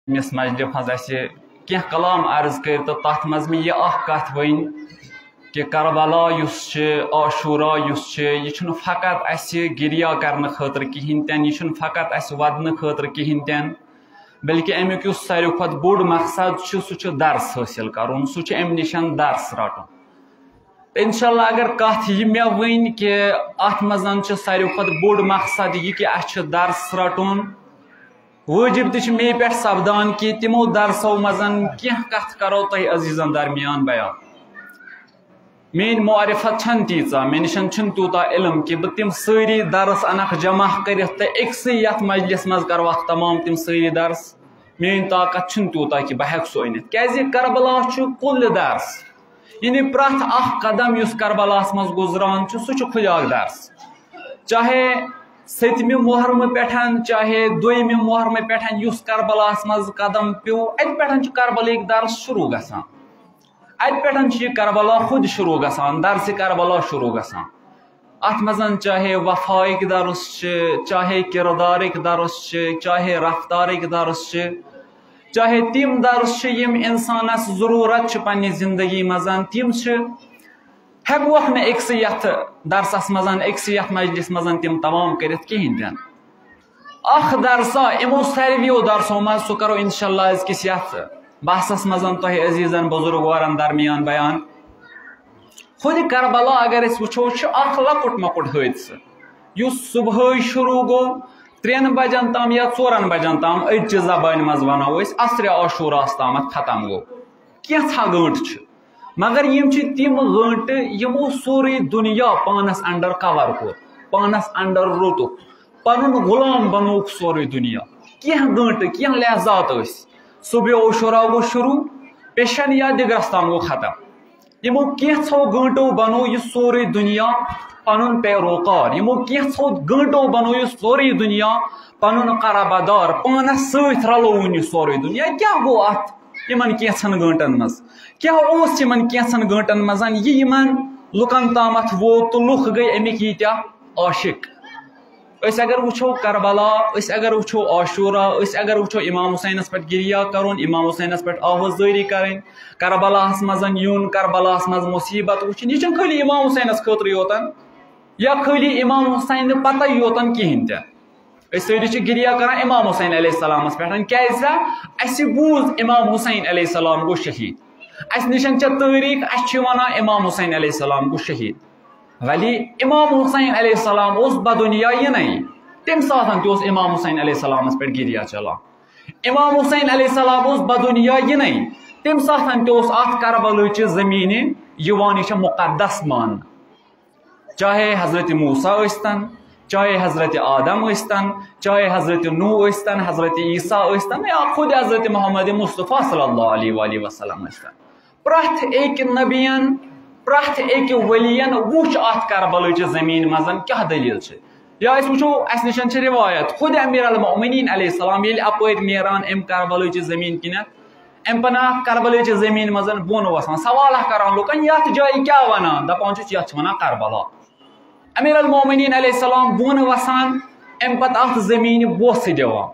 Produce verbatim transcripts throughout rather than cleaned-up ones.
ییٚمِس مجلہِ منٛز اَسہِ کینٛہہ کلام عرض کٔرۍ تہٕ تَتھ منٛز مےٚ یہِ اَکھ کَتھ ؤنۍ کہِ کربلا یُس چھِ، عاشورہ یُس چھِ، یہِ چھُنہٕ فقط اَسہِ گِریا کرنہٕ خٲطرٕ کِہیٖنۍ تہِ نہٕ، یہِ چھُنہٕ فقط اَسہِ وَدنہٕ خٲطرٕ کِہیٖنۍ تہِ نہٕ، بلکہِ اَمیُک یُس ساروی کھۄتہٕ بوٚڑ مقصد چھُ، سُہ چھُ درس حٲصِل کَرُن، سُہ چھُ اَمہِ نِش درس رَٹُن۔ تہٕ انشاءاللہ اگر کَتھ یہِ مےٚ ؤنۍ کہِ اَتھ منٛز چھُ ساروی کھۄتہٕ بوٚڑ مقصد یہِ کہِ اَسہِ چھُ درس رَٹُن، وٲجِب تہِ چھُ مے پٮ۪ٹھ سپدان کہِ تِمو درسو منٛز کینٛہہ کَتھ کَرو تۄہہِ عزیٖزن درمیان بیان۔ میٲنۍ معرفت چھَنہٕ تیٖژاہ، مےٚ نِش چھُنہٕ تیوٗتاہ علم کہِ بہٕ تِم سٲری درس اَنَکھ جمع کٔرِتھ تہٕ أکسٕے یَتھ مجلِس منٛز کَرٕ اَکھ تمام تِم سٲری درس۔ میٲنۍ طاقت چھُنہٕ تیوٗتاہ کہِ بہٕ ہٮ۪کہٕ سُہ أنِتھ، کیازِ کربلا چھُ کُلہِ درس، یعنی پرٛٮ۪تھ اَکھ قدم یُس کربلاہَس منٛز گُزران چھُ، سُہ چھُ خُدیاک درس۔ چاہے سٔتمہِ محرمہٕ پٮ۪ٹھ، چاہے دوٚیمہِ محرمہٕ پٮ۪ٹھ یُس کربلاہَس منٛز قدم پیوٚو، اَتہِ پٮ۪ٹھ چھُ کربلٕکۍ درس شروع گژھان۔ اَتہِ پٮ۪ٹھ چھُ یہِ کربلا خود شروع گژھان، درسِ کربلا شروع گژھان۔ اَتھ منٛز چاہے وفاہٕکۍ درس چھِ، چاہے کردارٕکۍ درس چھِ، چاہے رفتارٕکۍ درس چھِ، چاہے تِم درس چھِ یِم اِنسانَس ضروٗرت چھِ پننہِ زندگی منٛز، تِم چھِ، ہٮ۪کوکھ نہٕ أکسٕے یَتھ درسَس منٛز، أکسٕے یَتھ مجلِس منٛز تِم تمام کٔرِتھ کِہیٖنۍ تہِ نہٕ۔ اَکھ درسا یِمو ساروِیو درسو منٛز، سُہ کَرو انشاءاللہ أزکِس یَتھ بحثَس منٛز تۄہہِ عزیٖزَن بزرگوارَن درمیان بیان۔ خود کربلا اگر أسۍ وٕچھو، چھُ اَکھ لۄکُٹ مۄکُٹ حٲدثہٕ، یُس صُبحٲے شروع گوٚو، ترٛٮ۪ن بجن تام یا ژورن بجن تام أزچہِ زبٲنۍ منٛز وَنو أسۍ، عصرِ عاشوراہَس تامَتھ ختم گوٚو۔ کینٛژھا گٲنٛٹہٕ چھِ، مگر یِم چھِ تِم گٲنٛٹہٕ یِمو سورُے دُنیا پانَس اندر cover کوٚر، پانَس اندر روٚٹُکھ، پنُن غلام بنووُکھ سورُے دُنیا۔ کینٛہہ گٲنٛٹہٕ، کینٛہہ لحظات ٲسۍ۔ صبح عاشورہ گوٚو شروع، پیشن یا دِگرس تام گوٚو ختم۔ یِمو کینٛژھو گٲنٛٹو بنوو یہِ سورُے دُنیا پنُن پیروکار۔ یِمو کینٛژھو گٲنٛٹو بنوو یہِ سورُے دُنیا پنُن قرابہ دار۔ پانس سۭتۍ رلووُن یہِ سورُے دُنیا۔ کیٛاہ گوٚو اتھ یِمن کینٛژھن گٲنٛٹن منٛز؟ کیٛاہ اوس یِمن کینٛژھن گٲنٛٹن منٛز یہِ یِمن لُکن تامتھ ووت تہٕ لُکھ گٔے امیِکۍ ییٖتیٛاہ عاشق؟ أسۍ اگر وٕچھو کربلا، أسۍ اگر وٕچھو عاشورہ، أسۍ اگر وٕچھو امام حسینس پٮ۪ٹھ گِریا کرُن، امام حسینس پٮ۪ٹھ آوازدٲری کرٕنۍ، کربلاہس منٛز یُن، کربلاہس منٛز مصیبت وٕچھِنۍ، یہِ چھُنہٕ خٲلی امام حسینس خٲطرٕ یوتن یا خٲلی امام حسینہٕ پتے یوتن کِہیٖنۍ تہِ۔ أسۍ سٲری چھِ گِریا کران امام حسین علیہ السلامس پٮ۪ٹھ۔ کیازِ؟ اسہِ بوٗز امام حسین علیہ السلام گوٚو شہیٖد۔ اسہِ نِش چھےٚ تٲریٖخ، اسہِ چھِ ونان امام حسین علیہ السلام گوٚو شہیٖد۔ ولی امام حسین علیہ السلام اوس بدنیا یِنَے۔ تَمہِ ساتہٕ تہِ اوس امام حسین علیہ السلامس پٮ۪ٹھ گِریا چلان۔ امام حسین علیہ السلام اوس بدنیا یِنَے۔ تَمہِ ساتہٕ تہِ اوس اتھ کربلٕچہِ زمینہِ یِوان، یہِ چھےٚ مقدس ماننہٕ۔ چاہے حضرت موسیٰ ٲسۍتن، چاہے حضرت آدم ٲسۍتن، چاہے حضرت نوح ٲسۍتن، حضرت عیسیٰ ٲسۍتن، یا خود حضرت محمد مصطفیٰ صلی اللہ علیہ وآلہ وسلم ٲسۍتن۔ پرٛٮ۪تھ أکۍ نبین، پرٛٮ۪تھ أکۍ ؤلین وُچھ اتھ کربلٕچہِ زمین منٛز کیٛاہ دٔلیٖل چھِ۔ یا أسۍ وٕچھو، اسہِ نِش چھِ روایت، خود امیر المؤمنین علیہ السلام ییٚلہِ اپٲرۍ نیران امہِ کربلٕچہِ زمین کِنٮ۪تھ، امہِ پتہٕ اتھ کربلٕچہِ زمین منٛز بۄن وسان، سوالہ کران لُکن، یتھ جایہِ کیٛاہ ونان؟ دپان چھِس، یتھ چھِ ونان کربلا۔ امیر المؤمنین علیہ السلام بۄن وسان، امہِ پتہٕ اتھ زمینہِ بوسہٕ دِوان،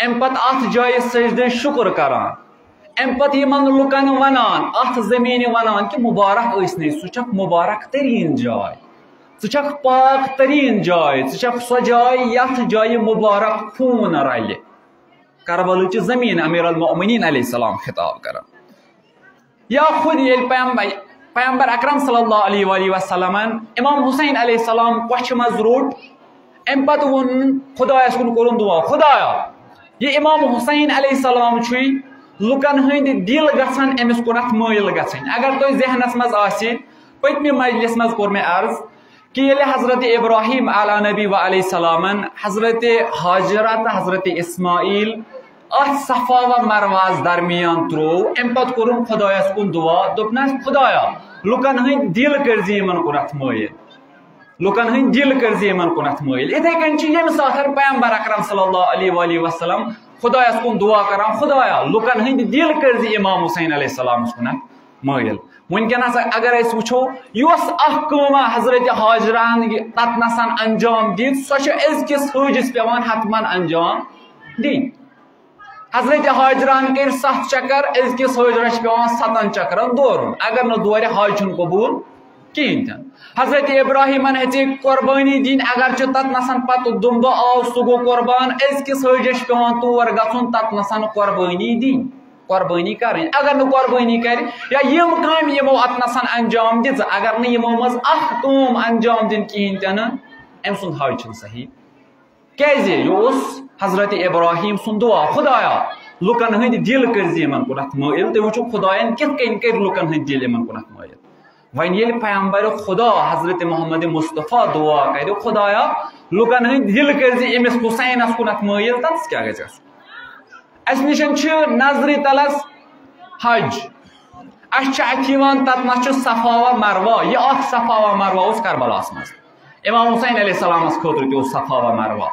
امہِ پتہٕ اتھ جایہِ سجدٕ شُکر کران، امہِ پتہٕ یِمن لُکن ونان، اتھ زمینہِ ونان کہِ مبارک ٲسۍ نے، ژٕ چھکھ مبارک تریٖن جاے، ژٕ چھکھ پاک تریٖن جاے، ژٕ چھکھ سۄ جاے یتھ جایہِ مبارک خوٗن رلہِ۔ کربلٕچہِ زمین امیر المؤمنین علیہ السلام خطاب کران۔ یا خود ییٚلہِ پیغمبر، پیغمبر اکرم صلی اللہ علیہ وآلہ وسلمن امام حسین علیہ السلام کۄچھِ منٛز روٚٹ، امہِ پتہٕ ووٚن خدایس کُن، کوٚرُن دُعا، خدایا، یہِ امام حسین علیہ السلام چھُے، لُکن ہٕنٛدۍ دِل گژھن أمِس کُنتھ مٲیِل گژھٕنۍ۔ اگر تۄہہِ ذہنس منٛز آسہِ، پٔتمہِ مجلس منٛز کوٚر مےٚ عرض کہِ ییٚلہِ حضرت ابراہیم علیٰ نبی و علیہ السلامن حضرت ہاجرہ تہٕ حضرت اسماعیل اتھ صفا و مروہس درمیان تروو، امہِ پتہٕ کوٚرُن خدایس کُن دُعا، دوٚپنس، خدایا، لُکن ہٕنٛدۍ دِل کٔرۍ زِ یِمن کُنتھ مٲیِل، لُکن ہٕنٛدۍ دِل کٔرۍ زِ یِمن کُنتھ مٲیِل۔ اِتھے کٔنۍ چھِ ییٚمہِ ساتہٕ پیغمبر اکرم صلی اللہ علیہ وآلہ وسلم خدایس کُن دُعا کران، خدایا، لُکن ہٕنٛدۍ دِل کٔرۍ زِ امام حسین علیہ السلامس کُنتھ مٲیِل۔ وٕنکیٚنس اگر أسۍ وٕچھو، یۄس اکھ کٲم حضرت ہاجرہ ہن یہِ تتنس انجام دِژ، سۄ چھِ أزکِس حٲجِس پٮ۪وان حتمن انجام دِنۍ۔ حضرت حاجرہن کٔرۍ ستھ چکر، أزکِس حاجرس چھِ پٮ۪وان ستن چکرن دورُن، اگر نہٕ دورِ حج چھُنہٕ قبوٗل کِہیٖنۍ تہِ نہٕ۔ حضرت ابراہیمن ہیٚژے قۄربٲنی دِنۍ، اگر چھُ تتنسن پتہٕ دُمبہٕ آو، سُہ گوٚو قۄربان، أزکِس حٲجِس چھُ پٮ۪وان تور گژھُن، تتنسن قۄربٲنی دِنۍ، قۄربٲنی کرٕنۍ۔ اگر نہٕ قۄربٲنی کرِ یا یِم کامہِ یِمو اتنسن انجام دِژٕ، اگر نہٕ یِمو منٛز اکھ کٲم انجام دِنۍ کِہیٖنۍ تہِ نہٕ، أمۍ سُنٛد حج چھُنہٕ صحیح۔ کیازِ؟ یہِ اوس حضرت ابراہیم سُنٛد دعا، خدایا، لُکن ہٕنٛدۍ دِل کٔرۍ زِ یِمن کُنتھ مٲیِل۔ تُہۍ وٕچھِو خدایَن کِتھ کٔنۍ کٔرۍ لُکن ہٕنٛدۍ دِل یِمن کُنتھ مٲیِل۔ وۄنۍ ییٚلہِ پیغمبر خدا حضرت محمد مصطفیٰ دعا کرِ، خدایا، لُکن ہٕنٛدۍ دِل کٔرۍ زِ أمِس حسینس کُنتھ مٲیِل، تَتس کیٛاہ گژھِ گژھُن؟ اَسہِ نِش چھِ نظرِ تلس حج۔ اَسہِ چھِ اَتھِ یِوان، تَتنَس چھُ صفا و مروہ۔ یہِ اَکھ صفا و مروہ اوس کربلاہَس منٛز۔ امام حسین علیہ السلامَس خٲطرٕ تہِ اوس صفا و مروہ۔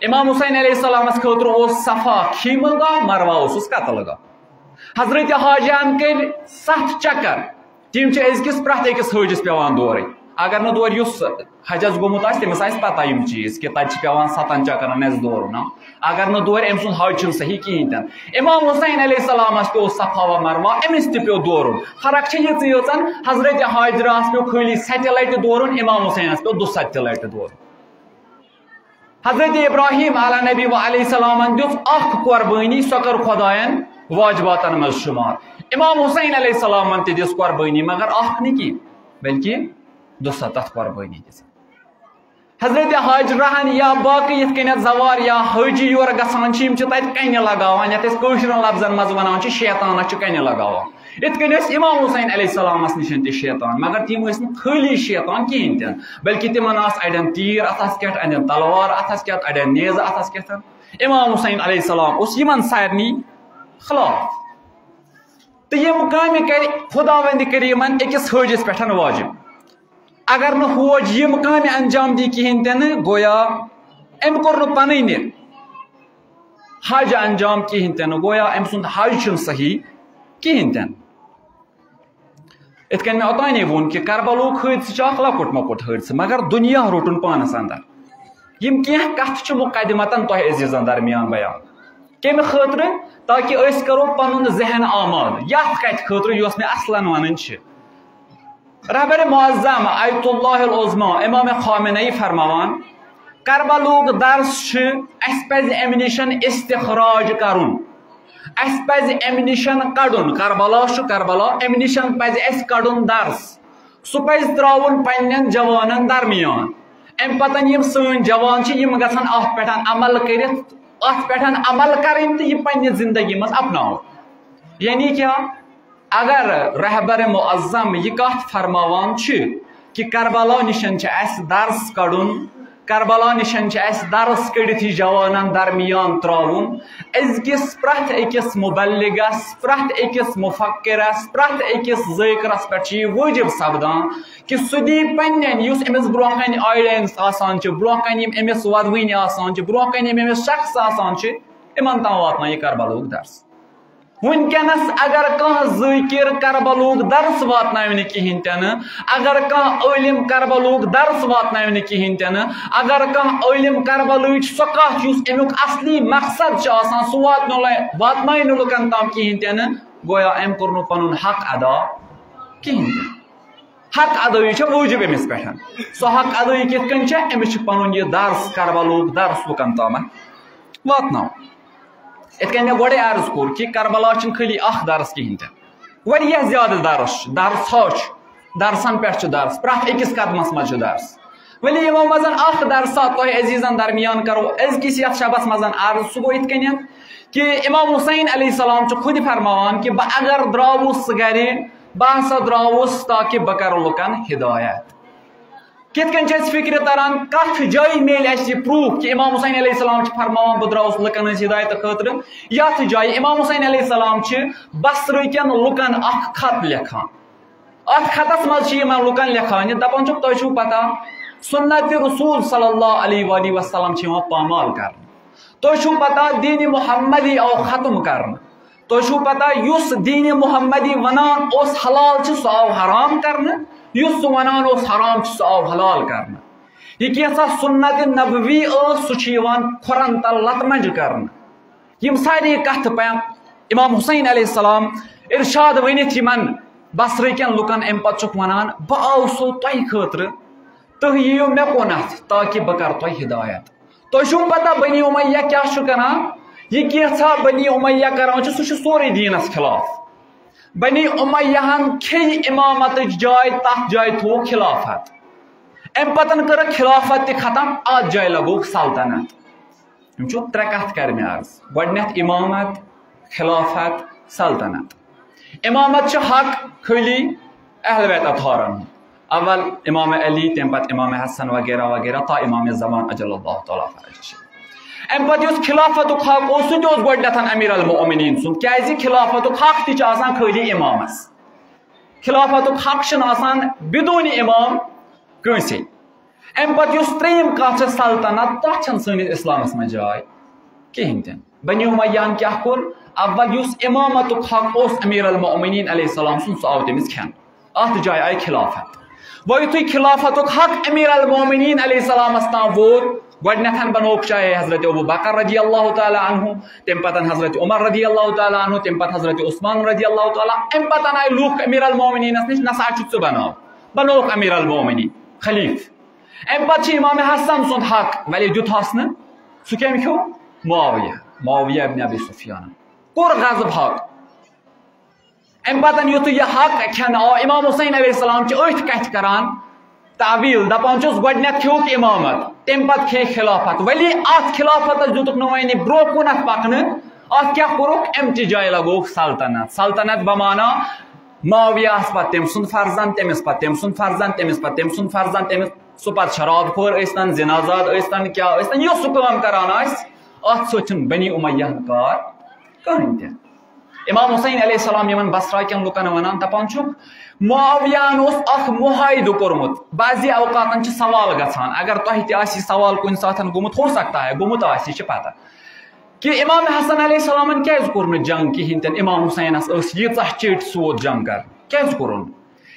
امام حسین علیہ السلامَس خٲطرٕ اوس صفا خیمہ گاہ، مروہ اوسُس قتل گاہ۔ حضرت حاجیان کٔرۍ ستھ چکر۔ تِم چھِ أزکِس پرٛٮ۪تھ أکِس حٲجِس پٮ۪وان دورٕنۍ۔ اگر نہٕ دورِ، یُس حجس گوٚمُت آسہِ، تٔمِس آسہِ پتہ یِم چیٖز کہِ تَتہِ چھِ پٮ۪وان ستن چکرن اَسہِ دورُن۔ اگر نہٕ دورِ، أمۍ سُنٛد حج چھُنہٕ صحیح کِہیٖنۍ تہِ نہٕ۔ امام حسین علیہ السلامس پیوٚو صفا و مروہ، أمِس تہِ پیوٚو دورُن۔ فرق چھےٚ یِژٕے یٲژَن، حضرت حاجرہس پیوٚو خٲلی ستہِ لٹہِ دورُن، امام حسینس پیوٚو دُسَتہِ لٹہِ دورُن۔ حضرت ابراہیم علیہ نبی و علیہ السلامن دِژ اکھ قۄربٲنی، سۄ کٔر خدایَن واجباتن منٛز شُمار۔ امام حسین علیہ السلامن تہِ دِژ قۄربٲنی، مگر اکھ نہٕ کینٛہہ، بلکہِ دُسَتتھ قۄربٲنی دِژ۔ حضرت حاجرہن یا باقٕے یِتھ کٔنٮ۪تھ زوار یا حٲجی یور گژھان چھِ، یِم چھِ تَتہِ کنہِ لگاوان، یَتھ أسۍ کٲشرٮ۪ن لفظن منٛز وَنان چھِ شیطانس چھِ کنہِ لگاوان۔ یِتھ کٔنۍ ٲسۍ امام حسین علیہ السلامس نِش تہِ شیطان، مگر تِم ٲسۍ نہٕ خٲلی شیطان کِہیٖنۍ تہِ نہٕ، بلکہِ تِمن آسہٕ اَڑٮ۪ن تیٖر اَتھس کٮ۪تھ، اَڑٮ۪ن تلوار اَتھس کٮ۪تھ، اَڑٮ۪ن نیزٕ اَتھس کٮ۪تھ۔ امام حسین علیہ السلام اوس یِمن سارنٕے خلاف۔ تہٕ یِم کامہِ کرِ خداوندِ کریٖمن أکِس حٲجِس پٮ۪ٹھ واجب۔ اگر نہٕ حوج یِم کامہِ انجام دی کِہیٖنۍ تہِ نہٕ، گویا أمۍ کوٚر نہٕ پنٕنۍ یہِ حج انجام کِہیٖنۍ تہِ نہٕ، گویا أمۍ سُنٛد حج چھُنہٕ صحیح کِہیٖنۍ تہِ نہٕ۔ یِتھ کٔنۍ مےٚ اوٚتانۍ ووٚن کہِ کربلُک حٲدثہٕ چھُ اکھ لۄکُٹ مۄکُٹ حٲدثہٕ، مگر دُنیا روٚٹُن پانس اندر۔ یِم کینٛہہ کتھٕ چھِ مقدمتن تۄہہِ عزیزن درمیان بیان۔ کمہِ خٲطرٕ؟ تاکہِ أسۍ کرو پنُن ذہن آماد یتھ کتھِ خٲطرٕ یۄس مےٚ اصلن ونٕنۍ چھِ۔ رہبر معظم آیت اللہ العظمیٰ امام خامنہ ای فرماوان، کربلُک درس چھُ، اسہِ پزِ امہِ نِش استخراج کرُن، اسہِ پزِ امہِ نِش کڑُن، کربلا چھُ کربلا، امہِ نِش پزِ اسہِ کڑُن درس، سُہ پزِ تراوُن پننٮ۪ن جوانن درمیان۔ امہِ پتن یِم سٲنۍ جوان چھِ، یِم گژھن اتھ پٮ۪ٹھ عمل کٔرِتھ، اتھ پٮ۪ٹھ عمل کرٕنۍ تہٕ یہِ پننہِ زندگی منٛز اپناوُن۔ یعنی کیا؟ اگر رہبر معظم یہِ کتھ فرماوان چھِ کہِ کربلا نِش چھِ اسہِ درس کڑُن، کربلا نِش چھِ اسہِ درس کٔڑِتھ یہِ جوانن درمیان تراوُن، أزکِس پرٛٮ۪تھ أکِس مبلغس، پرٛٮ۪تھ أکِس مفکرس، پرٛٮ۪تھ أکِس ذٲکرس پٮ۪ٹھ چھُ یہِ وٲجب سپدان کہِ سُہ دی پننٮ۪ن، یُس أمِس برونٛہہ کنہِ audience آسان چھِ، برونٛہہ کنہِ یِم أمِس ودوٕنۍ آسان چھِ، برونٛہہ کنہِ یِم أمِس شخص آسان چھِ، تِمن تام واتناو یہِ کربلُک درس۔ وٕنکیٚنس اگر کانٛہہ ذٲکر کربلُک درس واتناوِ نہٕ کِہیٖنۍ تہِ نہٕ، اگر کانٛہہ عٲلم کربلُک درس واتناوِ نہٕ کِہیٖنۍ تہِ نہٕ، اگر کانٛہہ عٲلم کربلٕچ سۄ کتھ یُس امیُک اصلی مقصد چھُ آسان، سُہ واتنو-، واتنایہِ نہٕ لُکن تام کِہیٖنۍ تہِ نہٕ، گویا أمۍ کوٚر نہٕ پنُن حق ادا کِہیٖنۍ تہِ نہٕ۔ حق ادٲیی چھےٚ وٲجب أمِس پٮ۪ٹھ۔ سۄ حق ادٲیی کِتھ کٔنۍ چھےٚ؟ أمِس چھُ پنُن یہِ درس، کربلُک درس لُکن تامَتھ واتناوُن۔ یِتھ کٔنۍ مےٚ گۄڈَے عرض کوٚر کہِ کربلا چھُنہٕ خٲلی اکھ درس کِہیٖنۍ تہِ، واریاہ زیادٕ درس چھُ، درس ہا چھُ، درسن پٮ۪ٹھ چھُ درس، پرٛٮ۪تھ أکِس قدمس منٛز چھُ درس۔ ؤلِو یِمو منٛز اکھ درسا تۄہہِ عزیزن درمیان کرو أزکِس یتھ شبس منٛز عرض، سُہ گوٚو یِتھ کٔنۍ کہِ امام حسین علیہ السلام چھُ خود فرماوان کہِ بہٕ اگر درٛاوُس گرِ، بہٕ ہسا درٛاوُس تاکہِ بہٕ کرٕ لُکن ہدایت۔ کِتھ کٔنۍ چھِ اَسہِ فِکرِ تران، کَتھ جایہِ میلہِ اَسہِ یہِ proof کہِ امام حسین علیہ السلام چھُ فرماوان، بہٕ درٛاوُس لُکن ہٕنٛز ہدایتہٕ خٲطرٕ؟ یَتھ جایہِ امام حسین علیہ السلام چھِ بصرٕ کٮ۪ن لُکن اکھ خط لیکھان۔ اَتھ خطس منٛز چھِ یِمن لُکن لیکھان، یہِ دَپان چھُکھ، تۄہہِ چھُو پتہ، سُنتِ رسول صلی اللہ علیہ وآلہ وسلم چھِ یِوان پامال کرنہٕ۔ تۄہہِ چھُو پتہ، دین محمدی آو ختم کرنہٕ۔ تۄہہِ چھُو پتہ، یُس دین محمدی ونان اوس حلال چھُ، سُہ آو حرام کرنہٕ، یُس سُہ ونان اوس حرام چھُ، سُہ آو حلال کرنہٕ۔ یہِ کینٛژھا سُنت نبوی ٲس، سُہ چھُ یِوان کھۄرن تل لتہٕ منجہِ کرنہٕ۔ یِم سارے کتھٕ پیام امام حسین علیہ السلام ارشاد ؤنِتھ یِمن بصرٕکٮ۪ن لُکن، امہِ پتہٕ چھُکھ ونان، بہٕ آوسو تۄہہِ خٲطرٕ، تُہۍ یِیِو مےٚ کُنتھ تاکہِ بہٕ کرٕ تۄہہِ ہدایت۔ تۄہہِ چھُو پتہ بنی امیہ کیٛاہ چھُ کران؟ یہِ کینٛژھا بنی امیہ کران چھُ، سُہ چھُ سورُے دیٖنس خلاف۔ بنی امیہ ہن کھیٚیہِ امامتٕچ جاے، تتھ جایہِ تھوٚوُکھ خلافت۔ امہِ پتن کٔرٕکھ خلافت تہِ ختم، اتھ جایہِ لگووُکھ سلطنت۔ یِم چھِ ترٛےٚ کتھ کرِ مےٚ عرض۔ گۄڈٕنیتھ امامت، خلافت، سلطنت۔ امامت چھِ حق خٲلی اہل بیت اطہارن ہُنٛد۔ اول امام علی، تمہِ پتہٕ امام حسن وغیرہ وغیرہ تا امام زمان عجل اللہ تعالیٰ فرج۔ امہِ پتہٕ یُس خلافتُک حق اوس، سُہ تہِ اوس گۄڈٕنیتھ امیر المومنین سُنٛد، کیازِ خلافتُک حق تہِ چھُ آسان خٲلی امامس۔ خلافتُک حق چھُنہٕ آسان بدون امام کٲنٛسے۔ امہِ پتہٕ یُس ترٛیٚیِم کتھ چھِ سلطنت، تتھ چھنہٕ سٲنِس اسلامس منٛز جاے کہیٖنۍ تہِ نہٕ۔ بنی امیہ ہن کیٛاہ کوٚر؟ اول یُس امامتُک حق اوس امیر المومنین علیہ السلام سُنٛد، سُہ آو تٔمِس کھٮ۪نہٕ۔ اتھ جایہِ آیہِ خلافت۔ وۄنۍ یُتھُے خلافتُک حق امیر المومنین علیہ السلامس تام ووت، گۄڈٕنیتھ بنووُکھ چاہے حضرت ابو بکر رضی اللہ تعالیٰ عنہ، تمہِ پتہٕ حضرت عمر رضی اللہ تعالیٰ عنہ، تمہِ پتہٕ حضرت عثمان رضی اللہ تعالیٰ، امہِ پتہٕ آیہِ لوٗکھ امیر المومنینس نِش، نسا چھُ ژٕ بناو، بنووُکھ امیر المومنین خلیف۔ امہِ پتہٕ چھُ امام حسن سُنٛد حق، ولی دیُت ہس نہٕ، سُہ کٔمۍ کھیوٚو؟ معاویہ، معاویہ ابن ابی سفیان کوٚر غضب حق۔ امہِ پتہٕ یُتھُے یہِ حق کھٮ۪نہٕ آو، امام حسین علیہ السلام چھِ أتھۍ کتھِ کران تعویل، دپان چھُس، گۄڈٕنیتھ کھیوٚوُکھ امامت، تمہِ پتہٕ کھیٚیہِ خلافت۔ ولی اتھ خلافتس دیُتُکھ نہٕ وۄنۍ برونٛہہ کُنتھ پکنہٕ، اتھ کیٛاہ کوٚرُکھ؟ امچہِ جایہِ لگووُکھ سلطنت۔ سلطنت بمانا معاویہس پتہٕ تٔمۍ سُنٛد فرزند، تٔمِس پتہٕ تٔمۍ سُنٛد فرزند، تٔمِس پتہٕ تٔمۍ سُنٛد فرزند، تٔمِس، سُہ پتہٕ شراب خور ٲسۍتن، زنا زاد ٲسۍتن، کیٛاہ ٲسۍتن، یۄس سُہ کٲم کران آسہِ، اتھ سۭتۍ چھُنہٕ بنی امیہ ہن کار کٕہٕنۍ تہِ۔ امام حسین علیہ السلام یِمن بصرہ کٮ۪ن لُکن ونان، دپان چھُکھ، معاویہن اوس اکھ معاہدٕ کوٚرمُت۔ بعضی اوقاتن چھِ سوال گژھان، اگر تۄہہِ تہِ آسہِ یہِ سوال کُنہِ ساتن گوٚمُت، ہو سکتا ہے گوٚمُت آسہِ، یہِ چھِ پتہ کہِ امام حسن علیہ السلامن کیازِ کوٚر نہٕ جنگ کِہیٖنۍ تہِ نہٕ؟ امام حسینس ٲس ییٖژاہ چیٚٹۍ سود جنگ کرٕنۍ، کیازِ کوٚرُن؟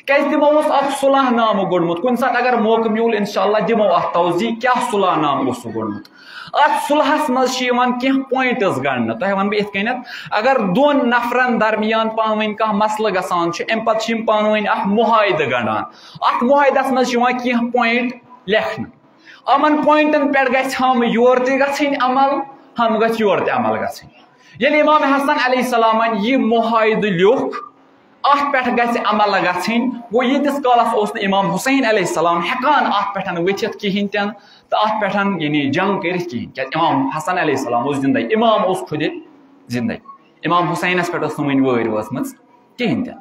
کیازِ تِمو اوس اکھ صلح نامہٕ گوٚنڈمُت۔ کُنہِ ساتہٕ اگر موقعہٕ میوٗل، انشاءاللہ دِمو اتھ توضیح، کیٛاہ صلح نامہٕ اوس سُہ گوٚنڈمُت۔ اتھ صلحس منٛز چھِ یِوان کینٛہہ پوینٹس گنڈنہٕ۔ تۄہہِ ونہٕ بہٕ یِتھ کٔنٮ۪تھ، اگر دۄن نفرن درمیان پانہٕ ؤنۍ کانٛہہ مسلہٕ گژھان چھُ، امہِ پتہٕ چھِ یِم پانہٕ ؤنۍ اکھ معاہدٕ گنڈان۔ اتھ معاہدس منٛز چھِ یِوان کینٛہہ پوینٹ لیکھنہٕ۔ یِمن پوینٹن پٮ۪ٹھ گژھِ ہم یور تہِ گژھٕنۍ عمل، ہم گژھِ یور تہِ عمل گژھٕنۍ۔ ییٚلہِ امام حسن علیہ السلامن یہِ معاہدٕ لیوٚکھ، اتھ پٮ۪ٹھ گژھِ عمل گژھٕنۍ۔ گوٚو، ییٖتِس کالس اوس نہٕ امام حسین علیہ السلام ہٮ۪کان اتھ پٮ۪ٹھ ؤتھِتھ کِہیٖنۍ تہِ نہٕ، تہٕ اتھ پٮ۪ٹھ، یعنی، جنگ کٔرِتھ کِہیٖنۍ، کیازِ امام حسن علیہ السلام اوس زندے، امام اوس خودِ زندے۔ امام حسینس پٮ۪ٹھ ٲس نہٕ وٕنہِ وٲرۍ وٲژمٕژ کِہیٖنۍ تہِ نہٕ۔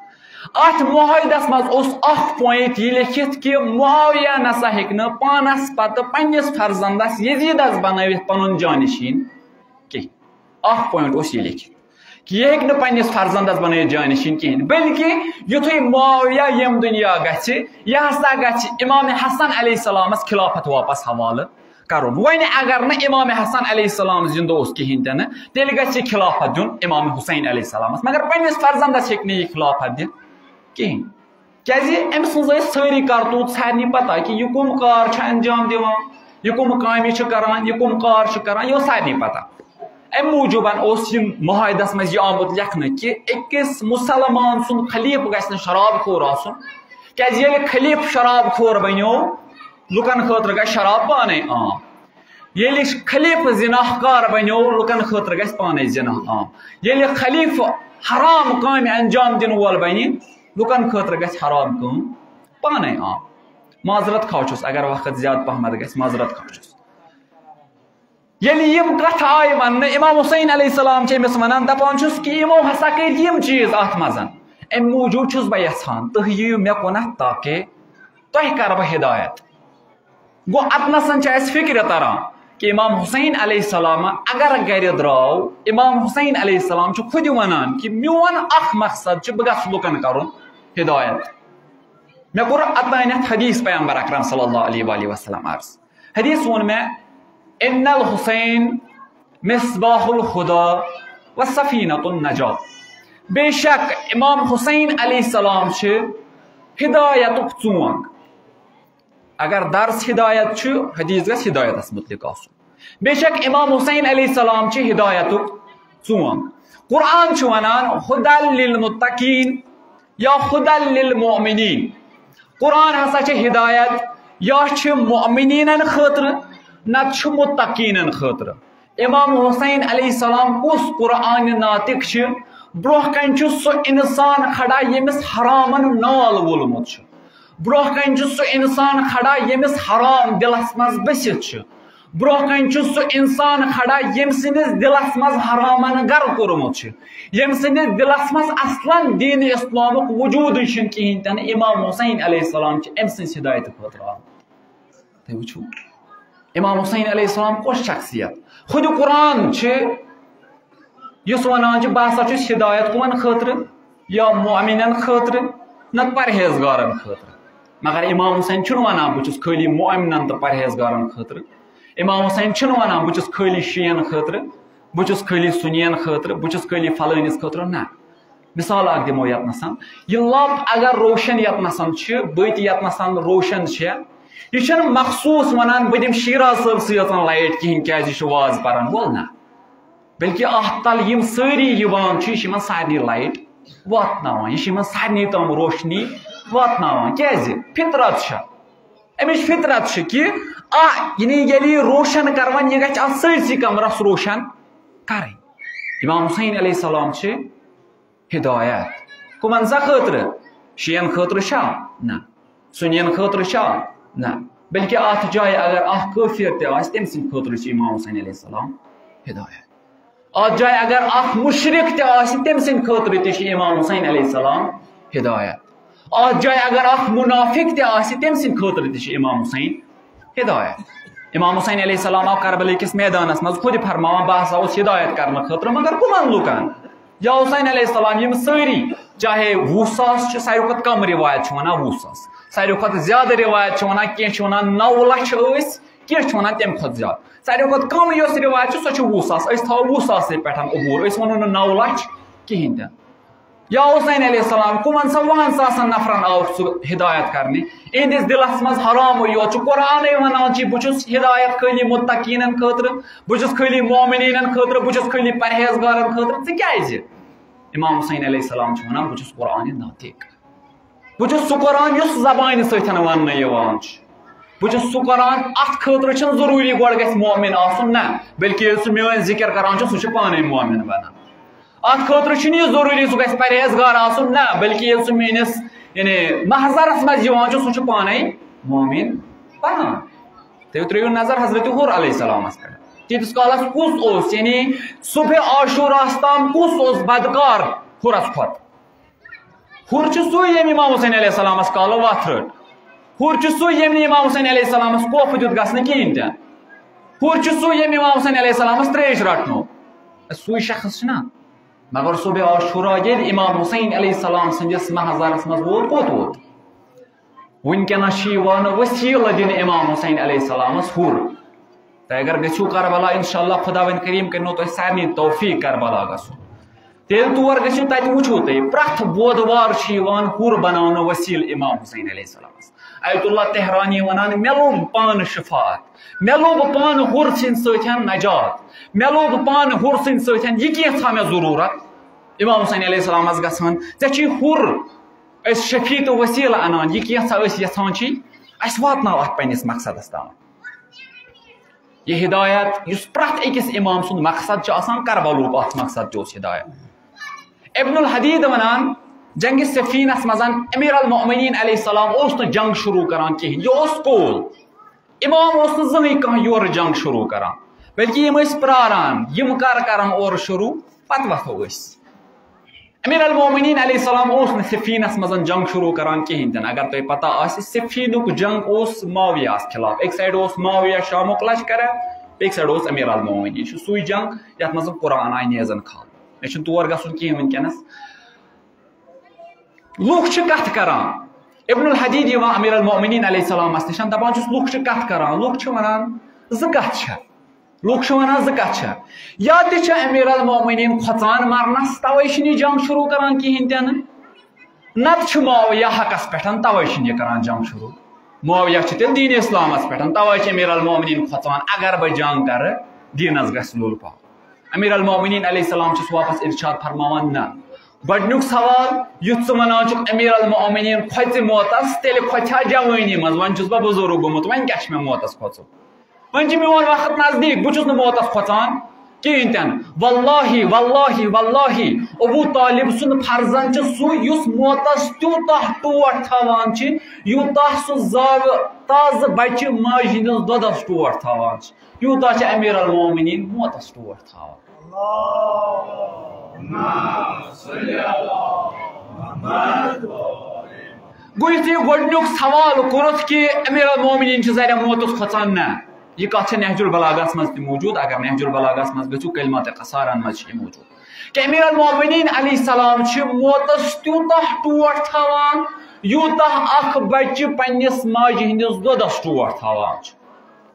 اتھ معاہدس منٛز اوس اکھ پوینٹ یہِ لیکھِتھ کہِ معاویہ نسا ہیٚکہِ نہٕ پانس پتہٕ پننِس فرزندس یزیدس بنٲوِتھ پنُن جانشین کِہیٖنۍ۔ اکھ پوینٹ اوس یہِ لیکھِتھ کہِ یہِ ہیٚکہِ نہٕ پننِس فرزندس بنٲوِتھ جانشین کِہیٖنۍ، بلکہِ یُتھُے معاویہ ییٚمہِ دُنیا گژھِ، یہِ ہسا گژھِ امام حسن علیہ السلامس خلافت واپس حوالہٕ کرُن۔ وۄنۍ اگر نہٕ امام حسن علیہ السلام زندٕ اوس کِہیٖنۍ تہِ نہٕ، تیٚلہِ گژھِ یہِ خلافت دیُن امام حسین علیہ السلامس، مگر پننِس فرزندس ہیٚکہِ نہٕ یہِ خلافت دِتھ کِہیٖنۍ۔ کیازِ أمۍ سٕنٛز ٲسۍ سٲری کرتوٗت سارنٕے پتہ کہِ یہِ کُم کار چھُ انجام دِوان، یہِ کُم کامہِ چھُ کران، یہِ کُم کار چھُ کران، یہِ اوس سارنٕے پتہ۔ امہِ موٗجوٗبن اوس یہِ معاہدس منٛز یہِ آمُت لیکھنہٕ کہِ أکِس مُسلمان سُنٛد خلیفہٕ گژھِ نہٕ شراب خور آسُن، کیازِ ییٚلہِ خلیفہٕ شراب خور بنیو، لُکن خٲطرٕ گژھِ شراب پانے عام۔ ییٚلہِ خلیفہٕ زِناہ کار بنیو، لُکن خٲطرٕ گژھِ پانے زِناہ عام۔ ییٚلہِ خلیفہٕ حرام کامہِ انجام دِنہٕ وول بنہِ، لُکن خٲطرٕ گژھِ حرام کٲم پانے عام۔ معذرت خواہ چھُس اگر وقت زیادٕ پہمتھ گژھِ، معذرت خواہ چھُس۔ ییٚلہِ یِم کتھٕ آیہِ وننہٕ، امام حسین علیہ السلام چھِ أمِس ونان، دپان چھُس کہِ یِمو ہسا کٔرۍ یِم چیٖز اتھ منٛز۔ امہِ موٗجوٗب چھُس بہٕ یژھان تُہۍ یِیِو مےٚ کُنتھ تاکہِ تۄہہِ کرٕ بہٕ ہدایت۔ گوٚو، اتنسن چھِ اسہِ فکرِ تران کہِ امام حسین علیہ السلام اگر گرِ درٛاو، امام حسین علیہ السلام چھُ خود ونان کہِ میون اکھ مقصد چھُ، بہٕ گژھٕ لُکن کرُن ہدایت۔ مےٚ کوٚر اتنانیتھ حدیث پیغمبر اکرم صلی اللہ علیہ وآلہ وسلم عرض۔ حدیث ووٚن مےٚ، ان الحسین مصباح الہدی و سفینۃ النجاۃ۔ بے شک امام حسین علیہ السلام چھِ ہدایتُک ژونگ۔ اگر درس ہدایت چھُ، حدیث گژھِ ہدایتس متعلق آسُن۔ بے شک امام حسین علیہ السلام چھِ ہدایتُک ژوٗنٛگ۔ قرآن چھُ وَنان ہدل للمتقین یا ہدل للمؤمنین۔ قرآن ہسا چھِ ہدایت، یا چھِ مؤمنیٖنَن خٲطرٕ، نَتہٕ چھُ متقیٖنَن خٲطرٕ۔ امام حسین علیہ السلام کُس قرآن ناطق چھِ؟ برونٛہہ کنہِ چھُ سُہ انسان کھڑا ییٚمِس حرامن نال وولمُت چھُ۔ برونٛہہ کنہِ چھُ سُہ انسان کھڑا ییٚمِس حرام دلس منٛز بٔسِتھ چھُ۔ برونٛہہ کنہِ چھُ سُہ انسان کھڑا ییٚمہِ سٕنٛدِس دلس منٛز حرامن گرٕ کوٚرمُت چھُ، ییٚمہِ سٕنٛدِس دلس منٛز اصلاً دین اسلامُک وجودٕے چھُنہٕ کِہینۍ تہِ نہٕ۔ امام حسین علیہ السلام چھِ أمۍ سٕنٛز ہدایتہٕ خٲطرٕ آمٕتۍ۔ تُہۍ وٕچھِو، امام حسین علیہ السلام کۄس شخصیت؟ خود قرآن چھِ یُس وَنان چھُ، بہٕ ہسا چھُس ہدایت کٕمن خٲطرٕ؟ یا مؤمنن خٲطرٕ، نتہٕ پرہیزگارن خٲطرٕ۔ مگر امام حسین چھُنہٕ وَنان بہٕ چھُس خٲلی مؤمنن تہٕ پرہیزگارن خٲطرٕ۔ امام حسین چھُنہٕ وَنان بہٕ چھُس خٲلی شیعن خٲطرٕ، بہٕ چھُس خٲلی سُنین خٲطرٕ، بہٕ چھُس خٲلی فلٲنِس خٲطرٕ، نہ۔ مثال اکھ دِمو یتنس۔ یہِ لب اگر روشن یتنس چھِ، بٔتۍ یتنس روشن چھِ، یہِ چھَنہٕ مخصوٗص وَنان بہٕ دِمہٕ شیراز صٲبسٕے یٲژَن لایٹ کِہیٖنۍ، کیازِ یہِ چھُ واز پَران وول، نہ۔ بلکہِ اَتھ تَل یِم سٲری یِوان چھِ، یہِ چھِ یِمَن سارنٕے لایٹ واتناوان، یہِ چھِ یِمَن سارنٕے تام روشنی واتناوان۔ کیازِ؟ فطرت چھےٚ، اَمِچ فطرت چھِ کہِ آ، یعنی ییٚلہِ یہِ روشن کَروَن، یہِ گژھِ اَتھ سٲرسٕے کمرَس روشن کَرٕنۍ۔ امام حسین علیہ السلام چھِ ہدایت۔ کمن سا خٲطرٕ؟ شیعن خٲطرٕ چھا؟ نہ۔ سنین خٲطرٕ چھا؟ نہ۔ بلکہِ اتھ جایہِ اگر اکھ کٲفر تہِ آسہِ، تٔمۍ سٕنٛدِ خٲطرٕ چھِ امام حسین علیہ السلام ہدایت۔ اتھ جایہِ اگر اکھ مشرک تہِ آسہِ، تٔمۍ سٕنٛدِ خٲطرٕ تہِ چھِ امام حسین علیہ السلام ہدایت۔ اتھ جایہِ اگر اکھ منافق تہِ آسہِ، تٔمۍ سٕنٛدِ خٲطرٕ تہِ چھِ امام حسین ہدایت۔ امام حسین علیہ السلام آو کربلہٕ کِس میدانس منٛز خود فرماوان، بہٕ ہسا اوس ہدایت کرنہٕ خٲطرٕ، مگر کمن لوٗکن؟ یا حسین علیہ السلام، یِم سٲری، چاہے وُہ ساس چھِ، ساروی کھۄتہٕ کم روایت چھِ ونان وُہ ساس، ساروی کھۄتہٕ زیادٕ روایت چھِ ونان، کینٛہہ چھِ ونان نَو لَچھ ٲسۍ، کینٛہہ چھِ ونان تمہِ کھۄتہٕ زیادٕ۔ ساروی کھۄتہٕ کم یۄس روایت چھِ، سۄ چھِ وُہ ساس۔ أسۍ تھاوو وُہ ساسٕے پٮ۪ٹھ عبور، أسۍ ونو نہٕ نَو لَچھ کِہینۍ تہِ۔ یا حسین علیہ السلام، کمن سا وُہن ساسن نفرن آو سُہ ہدایت کرنہِ؟ اِہنٛدِس دلس منٛز حرامٕے یوت چھُ۔ قرآنٕے ونان چھِ، بہٕ چھُس ہدایت خٲلی متقیٖنن خٲطرٕ، بہٕ چھُس خٲلی مومنیٖنن خٲطرٕ، بہٕ چھُس خٲلی پرہیزگارن خٲطرٕ۔ ژٕ کیازِ؟ امام حسین علیہ السلام چھُ ونان، بہٕ چھُس قرآنہِ ناطق۔ بہٕ چھُس سُہ قرآن یُس زبانہِ سۭتۍ وننہٕ یِوان چھُ۔ بہٕ چھُس سُہ قرآن، اتھ خٲطرٕ چھُنہٕ ضروٗری گۄڈٕ گژھِ مومن آسُن، نہ، بلکہِ ییٚلہِ سُہ میٲنۍ ذکر کران چھُ، سُہ چھُ پانے مومن بنان۔ اتھ خٲطرٕ چھُنہٕ یہِ ضروٗری سُہ گژھِ پرہیزگار آسُن، نہ، بلکہِ ییٚلہِ سُہ میٲنِس، یعنی، محضرس منٛز یِوان چھُ، سُہ چھُ پانے مومن بنان۔ تُہۍ ترٲیِو نظر حضرت حُر علیہ السلامس پٮ۪ٹھ۔ تیٖتِس کالس کُس اوس، یعنی، صبح عاشوراہس تام کُس اوس بدکار حُرس کھۄتہٕ؟ حُر چھُ سُے، ییٚمۍ امام حسین علیہ السلامس کالہٕ وتھ رٔٹ۔ حُر چھُ سُے، ییٚمۍ نہٕ امام حسین علیہ السلامس کوفہٕ دیُت گژھنہٕ کِہینۍ تہِ۔ حُر چھُ سُے، ییٚمۍ امام حسین علیہ السلامس تریش رٹنو۔ سُے شخص چھُنہ۔ مگر صبح عاشورا ییٚلہِ امام حسین علیہ السلام سٕنٛدِس محضرس منٛز ووت، کوٚت ووت؟ وٕنکیٚنس چھِ یِوان وسیٖلہٕ دِنہٕ امام حسین علیہ السلامس حُر۔ تۄہہِ اگر گٔژھِو کربلا، انشاءاللہ خداوند کریم کرنو تۄہہِ سارنٕے توفیق کربلا گژھُن۔ تیٚلہِ تور گٔژھِو، تتہِ وٕچھِو تُہۍ، پرٛٮ۪تھ بودوار چھُ یِوان حُر بناونہٕ وسیٖلہٕ امام حسین علیہ السلامس۔ آیت اللہ تہرانی ونان، مےٚ لوٚب پانہٕ شفاعت، مےٚ لوٚب پانہٕ حُر سٕنٛدۍ سۭتۍ نجات، مےٚ لوٚب پانہٕ حُر سٕنٛدۍ سۭتۍ، یہِ کینٛژھا مےٚ ضروٗرت۔ امام حسین علیہ السلامس گژھان، ژےٚ چھُے حُر، أسۍ شفیع تہٕ وسیٖلہٕ انان، یہِ کینٛژھا أسۍ یژھان چھِ، اسہِ واتناو اتھ پننِس مقصدس تام۔ یہِ ہدایت، یُس پرٛٮ۪تھ أکِس امام سُنٛد مقصد چھُ آسان، کربلُک اکھ مقصد تہِ اوس ہدایت۔ ابن الحدید ونان، جنگ صفینس منٛز امیر المؤمنین علیہ السلام اوس نہٕ جنگ شروع کران کِہینۍ، یہِ اوس کول۔ امام اوس نہٕ زٕہٕنۍ کانٛہہ یورٕ جنگ شروع کران، بلکہِ یِم ٲسۍ پراران، یِم کر کرن اورٕ شروع، پتہٕ وۄتھو أسۍ۔ امیر المومنین علیہ السلام اوس نہٕ صفینس منٛز جنگ شروع کران کِہینۍ تہِ نہٕ۔ اگر تۄہہِ پتہ آسہِ، صفینُک جنگ اوس معاویہس خلاف۔ أکۍ سایڈٕ اوس معاویہ شامُک لشکر، بیٚکہِ سایڈٕ اوس امیر المومنین۔ یہِ چھُ سُے جنگ یتھ منٛز قرآن آیہِ نیزن کھالنہٕ۔ مےٚ چھُنہٕ تور گژھُن کِہینۍ وٕنکیٚنس۔ لوٗکھ چھِ کتھ کران، ابن الحدید یِوان امیر المومنین علیہ السلامس نِش، دپان چھُس، لوٗکھ چھِ کتھ کران، لوٗکھ چھِ ونان، زٕ کتھ چھےٚ۔ لوٗکھ چھِ ونان زٕ کتھٕ چھےٚ۔ یا تہِ چھِ امیر المومنین کھۄژان مرنس، توے چھِنہٕ یہِ جنگ شروع کران کِہینۍ تہِ نہٕ۔ نتہٕ چھُ معاویہ حقس پٮ۪ٹھ، توے چھِنہٕ یہِ کران جنگ شروع۔ معاویہ چھُ تیٚلہِ دین اسلامس پٮ۪ٹھ، توے چھِ امیر المومنین کھۄژان، اگر بہٕ جنگ کرٕ، دینس گژھِ لُل پاو۔ امیر المومنین علیہ السلام چھُس واپس ارشاد فرماوان، نہ، گۄڈنیُک سوال، یُتھ ژٕ ونان چھُکھ امیر المومنین کھۄژِ موتس، تیٚلہِ کھۄژِ ہا جوٲنی منٛز، وۄنۍ چھُس بہٕ بُزرگ گوٚمُت، وۄنۍ کیٛاہ چھُ مےٚ موتس کھۄژُن؟ وۄنۍ چھُ میون وقت نزدیٖک، بہٕ چھُس نہٕ موتس کھۄژان کِہیٖنۍ تہِ نہٕ۔ واللہ، واللہ، واللہ، ابو طالب سُنٛد فرزند چھُ سُہ، یُس موتس تیوٗتاہ ٹوٹھ تھاوان چھُ، یوٗتاہ سُہ زاوٕ تازٕ بچہِ ماجہِ ہٕنٛدِس دۄدس ٹوٹھ تھاوان چھُ، یوٗتاہ چھُ امیر المومنین موتس ٹوٹھ تھاوان۔ گوٚو یُتھُے یہِ گۄڈٕنیُک سوال کوٚرُتھ کہِ امیر المومنین چھِ ذرا موتس کھۄژان، نہ، یہِ کتھ چھےٚ نہج البلاغہس منٛز تہِ موجود۔ اگر نہج البلاغہس منٛز گژھِو، کلمات قصارن منٛز چھِ یہِ موجود کہِ امیر المومنین علیہ السلام چھِ موتس تیوٗتاہ ٹوٹھ تھاوان، یوٗتاہ اکھ بچہِ پننِس ماجہِ ہٕنٛدِس دۄدس ٹوٹھ تھاوان چھُ۔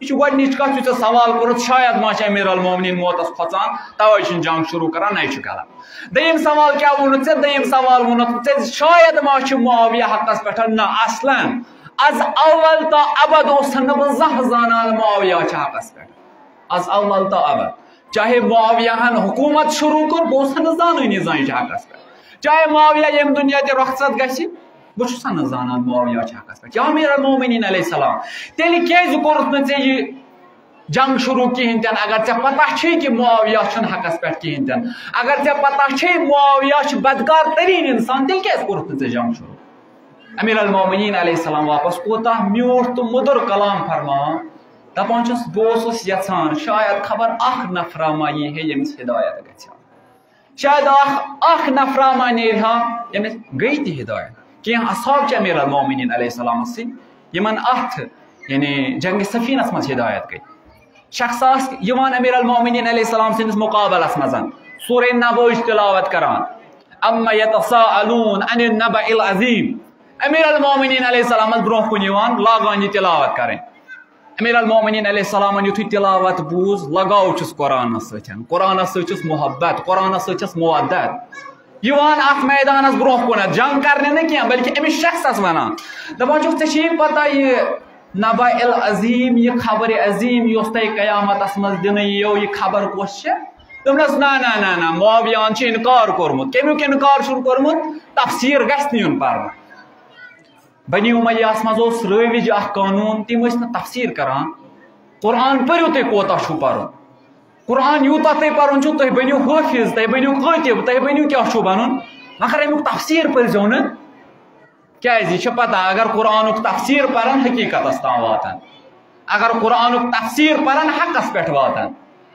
یہِ چھُ گۄڈٕنِچ کتھ، یُس ژےٚ سوال کوٚرُتھ، شاید ما چھِ امیر المومنین موتس کھۄژان، توے چھُنہٕ جنگ شروع کران، نہ، یہِ چھُ غلط۔ دوٚیِم سوال کیٛاہ ووٚنُتھ ژےٚ؟ دوٚیِم سوال ووٚنُتھ ژےٚ، شاید ما چھُ معاویہ حقس پٮ۪ٹھ؟ نہ، اصلاً از اول تا ابد اوسُس نہٕ بہٕ زانٛہہ زانان معاویہ چھُ حقس پٮ۪ٹھ۔ از اول تا ابد۔ چاہے معاویہ ہن حکومت شروع کوٚر، بہٕ اوسُس نہٕ زانٲنی زانٛہہ یہِ چھُ حقس پٮ۪ٹھ۔ چاہے معاویہ ییٚمہِ دُنیا تہِ رۄخصت گژھِ، بہٕ چھُس نہٕ زانان معاویہ چھُ حقس پٮ۪ٹھ۔ یا امیر المومنین علیہ السلام، تیٚلہِ کیٛازِ کوٚرُتھ نہٕ ژےٚ یہِ جنگ شروع کِہیٖنۍ تہِ نہٕ؟ اگر ژےٚ پتہ چھے کہِ معاویہ چھُنہٕ حقس پٮ۪ٹھ کِہیٖنۍ تہِ نہٕ، اگر ژےٚ پتہ چھے معاویہ چھُ بدکار تریٖن انسان، تیٚلہِ کیٛازِ کوٚرُتھ نہٕ ژےٚ جنگ شروع؟ امیر المومنین علیہ السلام واپس کوتاہ میوٗٹھ تہٕ مُدُر کلام فرماوان، دپان چھُس، بہٕ اوسُس یژھان شاید خبر اکھ نفرا ما یی ہے ییٚمِس ہدایت گژھِ ہا، شاید اکھ اکھ نفرا ما نیرِ ہا ییٚمِس گٔے تہِ ہدایت۔ کینٛہہ اصحاب چھِ امیر المومنین علیہ السلام سٕنٛدۍ، یِمن اتھ یعنی جنگ سفینس منٛز ہدایت گٔے۔ شخص آسہِ یِوان امیر المومنین علیہ السلام سٕنٛدِس مقابلس منٛز، سورہ نبأ تلاوت کران، اما یتساءلون عن النبأ العظیم، امیر المومنین علیہ السلامس برونٛہہ کُن یِوان، لاگان یہِ تلاوت کرٕنۍ۔ امیر المومنین علیہ السلامن یُتھُے تلاوت بوٗز، لگاو چھُس قرآنس سۭتۍ، قرآنس سۭتۍ چھُس محبت، قرآنس سۭتۍ چھَس مودت۔ یِوان اتھ میدانس برونٛہہ کُنتھ، جنگ کرنہِ نہٕ کینٛہہ، بلکہِ أمِس شخصس ونان، دپان چھُکھ، ژےٚ چھے یہِ پتہ، یہِ نبأ العظیم، یہِ خبر عظیم یۄس تۄہہِ قیامتس منٛز دِنہٕ یِیو، یہِ خبر کۄس چھےٚ؟ دوٚپنس، نہ، نہ، نہ، نہ، معاویہن چھُ انکار کوٚرمُت۔ کمیُک انکار چھُن کوٚرمُت؟ تفسیر گژھِ نہٕ یُن پرنہٕ۔ بنی امیہس منٛز اوس رٲوِج اکھ قانوٗن، تِم ٲسۍ نہٕ تفسیر کران۔ قرآن پٔرِو تُہۍ کوتاہ چھُو پرُن، قرآن یوٗتاہ تُہۍ پرُن چھُو، تُہۍ بٔنِو حٲفظ، تُہۍ بٔنِو کٲتِب، تُہۍ بٔنِو کیٛاہ چھُو بنُن، مگر امیُک تفسیر پٔرۍزیو نہٕ۔ کیٛازِ؟ یہِ چھِ پتہ، اگر قرآنُک تفسیر پرن، حقیٖقتس تام واتن۔ اگر قرآنُک تفسیر پرن، حقس پٮ۪ٹھ واتن۔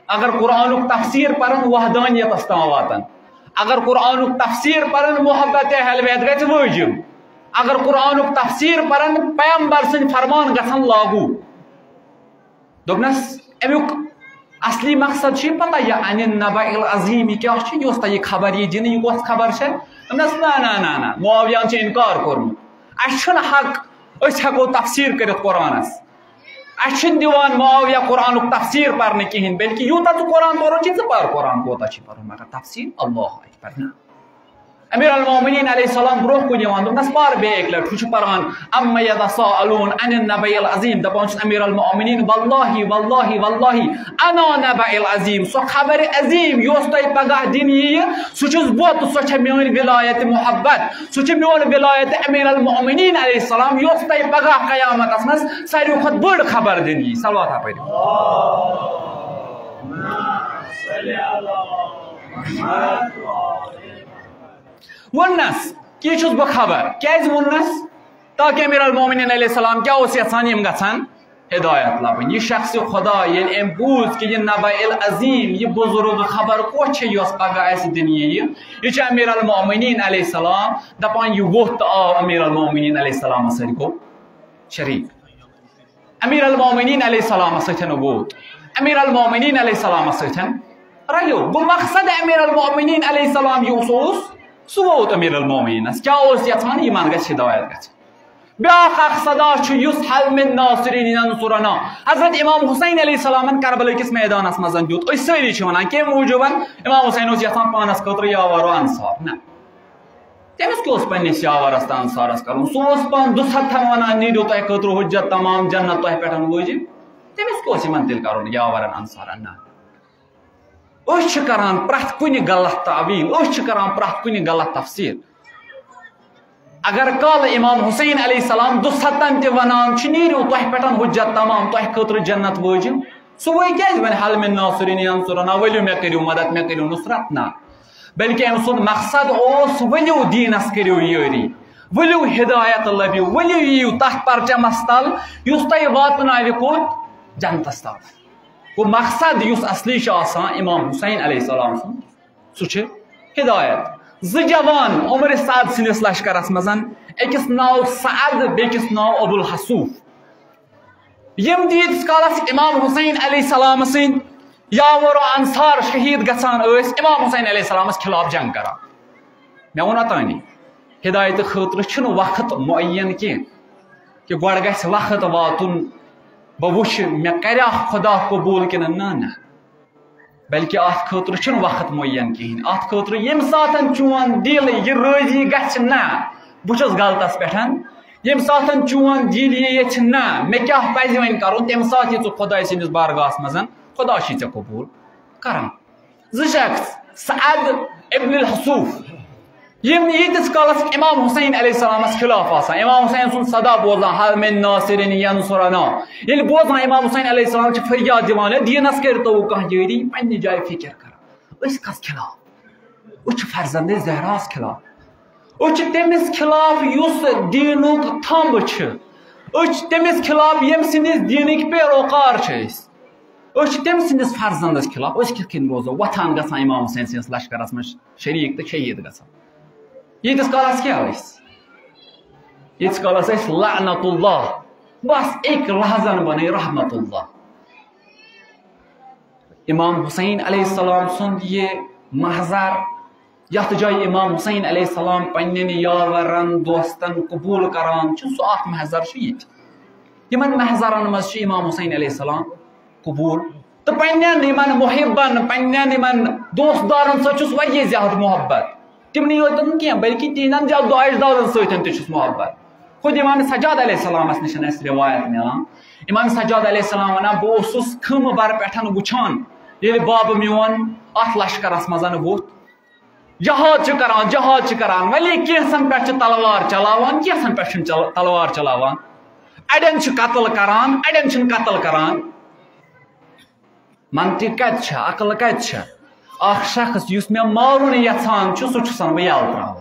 اگر قرآنُک تفسیر پرن، وحدانیتس تام واتن۔ اگر قرآنُک تفسیر پرن، محبت اہل بیت گژھِ وٲجِب۔ اگر قرآنُک تفسیر پرن، پیغمبر سٕنٛدۍ فرمان گژھن لاگوٗ۔ دوٚپنس، امیُک اصلی مقصد چھُ یہِ پتہ، یہِ عن النبأ العظیم، یہِ کیٛاہ چھُ، یہِ اوس تۄہہِ یہِ خبر یہِ دِنہٕ، یہِ کۄس خبر چھےٚ؟ دوٚپنس، نہ، نہ، نہ، نہ، معاویہن چھُ انکار کوٚرمُت۔ اسہِ چھُنہٕ حق، أسۍ ہٮ۪کو تفسیر کٔرِتھ قرآنس۔ اسہِ چھُنہٕ دِوان معاویہ قرآنُک تفسیر پرنہٕ کِہیٖنۍ، بلکہِ یوٗتاہ ژٕ قرآن پرُن چھُے، ژٕ پر قرآن کوتاہ چھُے پرُن، مگر تفسیر، اللہ اکبر، نہ۔ امیر المومنین علیہ السلام برونٛہہ کُن یِوان، دوٚپنس، پر بیٚیہِ اکہِ لٹہِ، ہُہ چھُ پران، اما یتساءلون عن النبأ العظیم، دپان چھُس، امیر المومنین، واللہ، واللہ، واللہ، انا نبأ العظیم، سۄ خبر عظیم یۄس تۄہہِ پگاہ دِنہٕ یِیہِ، سُہ چھُس بہٕ تہٕ سۄ چھےٚ میٲنۍ ولایت محبت، سُہ چھُ میون ولایت امیر المومنین علیہ السلام یۄس تۄہہِ پگاہ قیامتس منٛز ساروی کھۄتہٕ بٔڑ خبر دِنہٕ یِیہِ۔ صلوات پٔرِو۔ ووٚننس، کہِ یہِ چھُس بہٕ خبر۔ کیٛازِ ووٚننس؟ تاکہِ امیر المومنین علیہ السلام کیٛاہ اوس یژھان، یِم گژھن ہدایت لبٕنۍ۔ یہِ شخص خدا، ییٚلہِ أمۍ بوٗز کہِ یہِ نبأ العظیم، یہِ بُزرگ خبر کۄس چھےٚ یۄس پگاہ اسہِ دِنہٕ یِیہِ، یہِ چھُ امیر المومنین علیہ السلام دپان، یہِ ووٚتھ تہٕ آو امیر المومنین علیہ السلامس سۭتۍ گوٚو شریٖک۔ امیر المومنین علیہ السلامس سۭتۍ ووت۔ امیر المومنین علیہ السلامس سۭتۍ رلیو۔ گوٚو مقصد امیر المومنین علیہ السلام یُس اوس، سُہ ووت امیر المومنینس۔ کیٛاہ اوس یژھان؟ یِمن گژھِ ہدایت گژھِ۔ بیٛاکھ اکھ صدا چھُ، یُس حل من ناصرین ینصرنا۔ حضرت امام حسین علیہ السلامن کربلہٕ کِس میدانس منٛز دیُت۔ أسۍ سٲری چھِ ونان، کمہِ موٗجوٗبن؟ امام حسین اوس یژھان پانس خٲطرٕ یاوارو انصار۔ نہ، تٔمِس کیٛاہ اوس پننِس یاوارس تہٕ انصارس کرُن؟ سُہ اوس پانہٕ دُسَتتھن ونان، نیٖرِو تۄہہِ خٲطرٕ حجت تمام، جنت تۄہہِ پٮ۪ٹھ وٲجِب۔ تٔمِس کیٛاہ اوس یِمن تیٚلہِ کرُن، یاوارن انصارن؟ نہ۔ أسۍ چھِ کران پرٛٮ۪تھ کُنہِ غلط تعویل، أسۍ چھِ کران پرٛٮ۪تھ کُنہِ غلط تفسیر۔ اگر کالہٕ امام حسین علیہ السلام دُستن تہِ ونان چھُ، "نیٖرِو، تۄہہِ پٮ۪ٹھ حجت تمام، تۄہہِ خٲطرٕ جنت وٲجِب"، سُہ وۄنۍ کیازِ وَنہِ، "حل من ناصرین ینصرنا، ؤلِو مےٚ کٔرِو مدد، مےٚ کٔرِو نصرت"؟ نہ، بلکہ أمۍ سُنٛد مقصد اوس، "ؤلِو دیٖنس کٔرِو یٲری، ؤلِو ہدایت لٔبِو، ؤلِو یِیِو تتھ پرچمس تل یُس تۄہہِ واتناوِ کوٚت؟ جنتس تل۔" گوٚو، مقصد یُس اصلی چھُ آسان امام حسین علیہ السلام سُنٛد، سُہ چھُ ہدایت۔ زٕ جوان عمر سعد سٕنٛدِس لشکرس منٛز، أکِس ناو سعد، بیٚکِس ناو ابو الحسوف۔ یِم تہِ ییٖتِس کالس امام حسین علیہ السلام سٕنٛدۍ یاور و انصار شہید گژھان ٲسۍ، امام حسین علیہ السلامس خلاف جنگ کران۔ مےٚ ووٚن اوتانی، ہدایت خٲطرٕ چھُنہٕ وقت معین کینٛہہ، کہِ گۄڈٕ گژھِ وقت واتُن، بہٕ وٕچھِ مےٚ کریا خدا قبول کِنہٕ نہ۔ نہ، بلکہ اتھ خٲطرٕ چھُنہٕ وقت معین کِہیٖنۍ۔ اتھ خٲطرٕ ییٚمہِ ساتن چون دِل یہِ رٲضی گژھِ، نہ، بہٕ چھُس غلطس پٮ۪ٹھ، ییٚمہِ ساتن چون دِل یہِ یژھِ، نہ، مےٚ کیٛاہ پزِ وۄنۍ کرُن، تمہِ ساتہٕ یہِ ژٕ خۄداے سٕنٛدِس بارگاہس منٛز، خۄدا چھُے ژےٚ قبول کران۔ زٕ شخص، سعد ابن الحسوف، یِم ییٖتِس کالس امام حسین علیہ السلامس خلاف آسان، امام حسین سُنٛد صدا بوزان، "حل من ناصرین ینصرنا"، ییٚلہِ بوزان امام حسین علیہ السلام چھِ فریاد دِوان، "ہے، دیٖنس کٔرتو کانٛہہ جٲری"، پننہِ جایہِ فکر کران، "أسۍ کس خلاف؟ أسۍ چھِ فرزند زہراہس خلاف، أسۍ چھِ تٔمِس خلاف یُس دیٖنُک تھمب چھِ، أسۍ چھِ تٔمِس خلاف ییٚمہِ سٕنٛدِس دیٖنٕکۍ پیروکار چھِ أسۍ، أسۍ چھِ تٔمۍ سٕنٛدِس فرزندس خلاف، أسۍ کِتھ کٔنۍ روزو وۄتھان گژھان امام حسین سٕنٛدِس لشکرس منٛز شریٖک تہٕ شہید گژھان؟" ییٖتِس کالس کیٛاہ ٲسۍ؟ ییٖتِس کالس ٲسۍ لعنت اللہ، بس اکہِ لحظن بنے رحمت اللہ۔ امام حسین علیہ السلام سُنٛد یہِ محضر، یتھ جایہِ امام حسین علیہ السلام پننٮ۪ن یاورن، دوستن قبول کران چھُ، سُہ اکھ محضر چھُ یہِ تہِ۔ یِمن محضرن منٛز چھُ امام حسین علیہ السلام قبول، تہٕ پننٮ۪ن یِمن محبن، پننٮ۪ن یِمن دوست دارن سۭتۍ چھُس واریاہ زیادٕ محبت۔ تِمنٕے یوت نہٕ کینٛہہ، بلکہِ تِہنٛدٮ۪ن جدو اجدادن سۭتۍ تہِ چھُس محبت۔ خود امام سجاد علیہ السلامس نِش چھنہٕ اَسہِ روایت مِلان۔ امام سجاد علیہ السلام ونان، "بہٕ اوسُس خۭمہٕ بر پٮ۪ٹھ وٕچھان، ییٚلہِ بابہٕ میون اتھ لشکرس منٛز ووٚتھ، جہاد چھُ کران، جہاد چھُ کران، ولی کینٛژن پٮ۪ٹھ چھِ تلوار چلاوان، کینٛژن پٮ۪ٹھ چھُنہٕ چل-، تلوار چلاوان، اڑٮ۪ن چھُ قتل کران، اڑٮ۪ن چھُنہٕ قتل کران۔" منطق کتہِ چھےٚ؟ عقل کتہِ چھےٚ؟ اکھ شخص یُس مےٚ مارُن یژھان چھُ، سُہ چھُسن بہٕ یلہٕ تراوان۔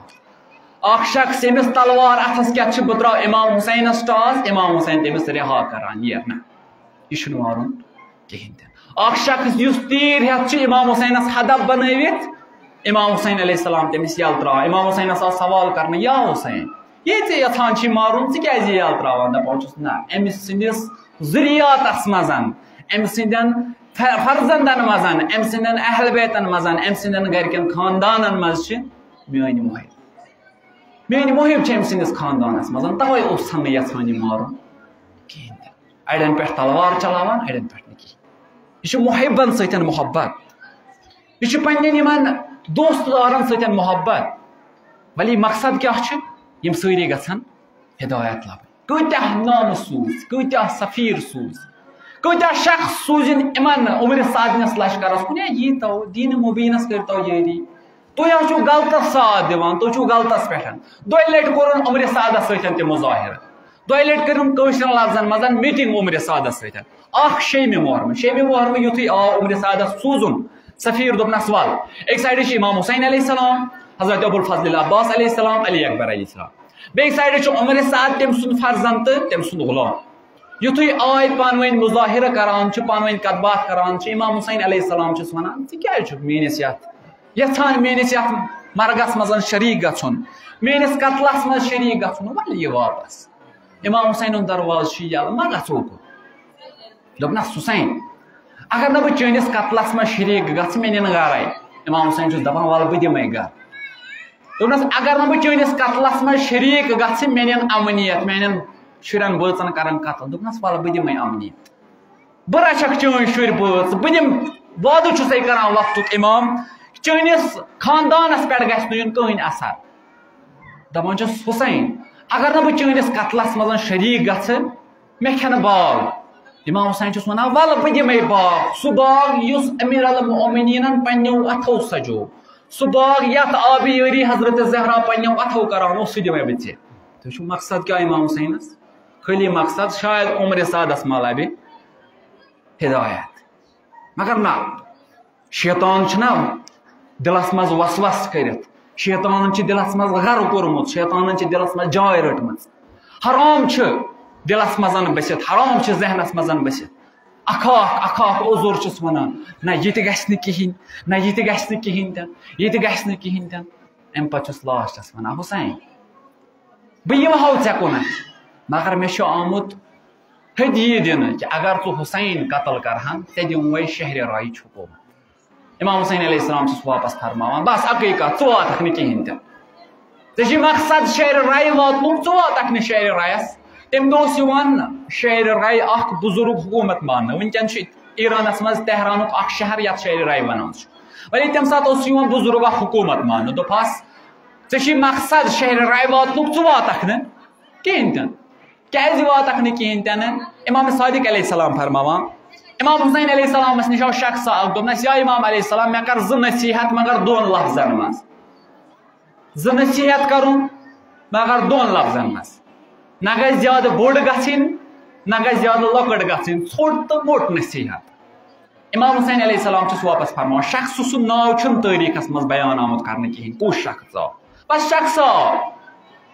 اکھ شخص ییٚمِس تلوار اتھس کٮ۪تھ چھِ، بہٕ تراوٕ امام حسینس ٹاس، امام حسین تٔمِس رہا کران، ییر نہ، یہِ چھُنہٕ مارُن کِہیٖنۍ تہِ۔ اکھ شخص یُس تیٖر ہٮ۪تھ چھُ امام حسینس ہدف بنٲوِتھ، امام حسین علیہ السلام تٔمِس یلہٕ تراوان۔ امام حسینس آو سوال کرنہٕ، "یا حسین، ییٚلہِ ژےٚ یژھان چھُے مارُن، ژٕ کیازِ یہِ یلہٕ تراوان؟" دپان چھُس، نہ، أمِس سٕنٛدِس ذُریاتس منٛز، أمۍ سٕنٛدٮ۪ن ف-، فرزندن منٛز، أمۍ سٕنٛدٮ۪ن اہل بیتن منٛز، أمۍ سٕنٛدٮ۪ن گرِکٮ۪ن خاندانن منٛز چھِ میٲنۍ محب، میٲنۍ محب چھِ أمۍ سٕنٛدِس خاندانس منٛز، توے اوس سا نہٕ یژھان یہِ مارُن کِہیٖنۍ تہِ۔ اڑٮ۪ن پٮ۪ٹھ تلوار چلاوان، اڑٮ۪ن پٮ۪ٹھ نہٕ کِہیٖنۍ۔ یہِ چھُ محبن سۭتۍ محبت، یہِ چھُ پننٮ۪ن یِمن دوست دارن سۭتۍ محبت۔ ولی مقصد کیٛاہ چھُ؟ یِم سٲری گژھن ہدایت لبٕنۍ۔ کۭتیاہ نامہٕ سوٗزۍ، کۭتیاہ سفیر سوٗزۍ، کۭتیاہ شخص سوٗزِن یِمن عمر سعدنس لشکرس کُن، "ہے، ییٖتو دیٖنہِ مُبیٖنس کٔرتو یٲری، تُہۍ حظ چھِو غلطس ساتھ دِوان، تُہۍ چھِو غلطس پٮ۪ٹھ۔" دۄیہِ لٹہِ کوٚرُن عمر سعدس سۭتۍ تہِ مظاہرٕ، دۄیہِ لٹہِ کٔرٕن کٲشرٮ۪ن لفظن منٛز میٖٹنگ عمر سعدس سۭتۍ۔ اکھ شیٚیِمہِ محرمہٕ، شیٚیِمہِ محرمہٕ یُتھُے آو عمر سعدس سوٗزُن سفیر، دوٚپنس، "ول، أکۍ سایڈٕ چھُ امام حسین علیہ السلام، حضرت ابو الفضل العباس علیہ السلام، علی اکبر علیہ السلام، بیٚیہِ سایڈٕ چھُ عمر سعد، تٔمۍ سُنٛد فرزند تہٕ تٔمۍ سُنٛد غلام۔" یُتھُے آے پانہٕ ؤنۍ مظاہرٕ کران چھِ، پانہٕ ؤنۍ کتھ باتھ کران چھِ، امام حسین علیہ السلام چھُس ونان، "ژٕ کیازِ چھُکھ میٲنِس یتھ، یژھان میٲنِس یتھ مرگس منٛز شریٖک گژھُن، میٲنِس قتلس منٛز شریٖک گژھُن؟ ول یہِ واپس، امام حسینُن دروازٕ چھُ یلہٕ، مہ گژھ اوکُن۔" دوٚپنس، "حسین، اگر نہٕ بہٕ چٲنِس قتلس منٛز شریٖک گژھٕ، مےٚ نِن گرے۔" امام حسین چھُس دپان، "ول بہٕ دِمے گرٕ۔" دوٚپنس، "اگر نہٕ بہٕ چٲنِس قتلس منٛز شریٖک گژھٕ، مےٚ نِن امنیت، میانٮ۪ن شُرٮ۪ن بٲژن کرن قتل۔" دوٚپنس، "ول بہٕ دِمے امنیت، بہٕ رچھکھ چٲنۍ شُرۍ بٲژ، بہٕ دِمہٕ، وعدٕ چھُسے کران وقتُک امام، چٲنِس خاندانس پٮ۪ٹھ گژھِ نہٕ یُن کٕہٕنۍ اثر۔" دپان چھُس، "حسین، اگر نہٕ بہٕ چٲنِس قتلس منٛز شریٖک گژھٕ، مےٚ کھٮ۪نہٕ باو، امام حسین چھُس ونان، ولہٕ بہٕ دِمے باغ، سُہ باغ یُس امیر المومنینن پننیو اتھو سجوو، سُہ باغ یتھ آبیٲری حضرت زہرا پننیو اتھو کران اوس، سُہ دِمے بہٕ ژےٚ۔ تُہۍ چھُو مقصد کیٛاہ امام حسینس؟ خٲلی مقصد شاید عمر سعدس ما لبہِ ہدایت۔ مگر نہ، شیطان چھُنہ دِلس منٛز وسوس کٔرِتھ، شیطانن چھِ دِلس منٛز غرٕ کوٚرمُت، شیطانن چھِ دِلس منٛز جاے رٔٹمٕژ۔ حرام چھُ دِلس منٛز بٔسِتھ، حرام چھُ ذہنس منٛز بٔسِتھ۔ اکھ اکھ، اکھ اکھ عذر چھُس ونان، نہ یہِ تہِ گژھِ نہٕ کِہینۍ، نہ یہِ تہِ گژھِ نہٕ کِہینۍ تہِ، یہِ تہِ گژھِ نہٕ کِہینۍ تہِ۔ امہِ پتہٕ چھُس لاسٹس ونان، حسین، بہٕ یِمہٕ ہو ژےٚ کُنتھ، مگر مےٚ چھُ آمُت ہدیہِ دِنہٕ کہِ اگر ژٕ حسین قتل کرہن، ژےٚ دِموے شہرِ رایِچ حکوٗمت۔ امام حسین علیہ السلام چھُس واپس فرماوان، بس اکٕے کتھ، ژٕ واتکھ نہٕ کِہینۍ تہِ۔ ژےٚ چھُے مقصد شہرِ راے واتنُک، ژٕ واتکھ نہٕ شہرِ رایس۔ تمہِ دۄہ اوس یِوان شہرِ راے اکھ بزرگ حکوٗمت ماننہٕ۔ وٕنکیٚن چھُ ایرانس منٛز تہرانُک اکھ شہر یتھ شہرِ راے ونان چھُ۔ ولی تمہِ ساتہٕ اوس یِوان بزرگ اکھ حکوٗمت ماننہٕ، دوٚپہس، ژےٚ چھُے مقصد شہرِ راے واتنُک، ژٕ واتکھ نہٕ کِہینۍ تہِ نہٕ۔ کیازِ واتکھ نہٕ کِہینۍ تہِ نہٕ؟ امام صادق علیہ السلام فرماوان، امام حسین علیہ السلامس نِش آو شخص اکھ، دوٚپنس، یا امام علیہ السلام، مےٚ کر زٕ نصیحت، مگر دۄن لفظن منٛز۔ زٕ نصیحت کرُن، مگر دۄن لفظن منٛز۔ نہ گژھِ زیادٕ بوٚڑ گژھٕنۍ، نہ گژھِ زیادٕ لۄکٕٹ گژھٕنۍ، ژھوٚٹ تہٕ موٚٹ نصیحت۔ امام حسین علیہ السلام چھُس واپس فرماوان، شخص سُنٛد ناو چھُنہٕ تٲریٖخس منٛز بیان آمُت کرنہٕ کِہینۍ، کُس شخص آو؟ بس شخص آو۔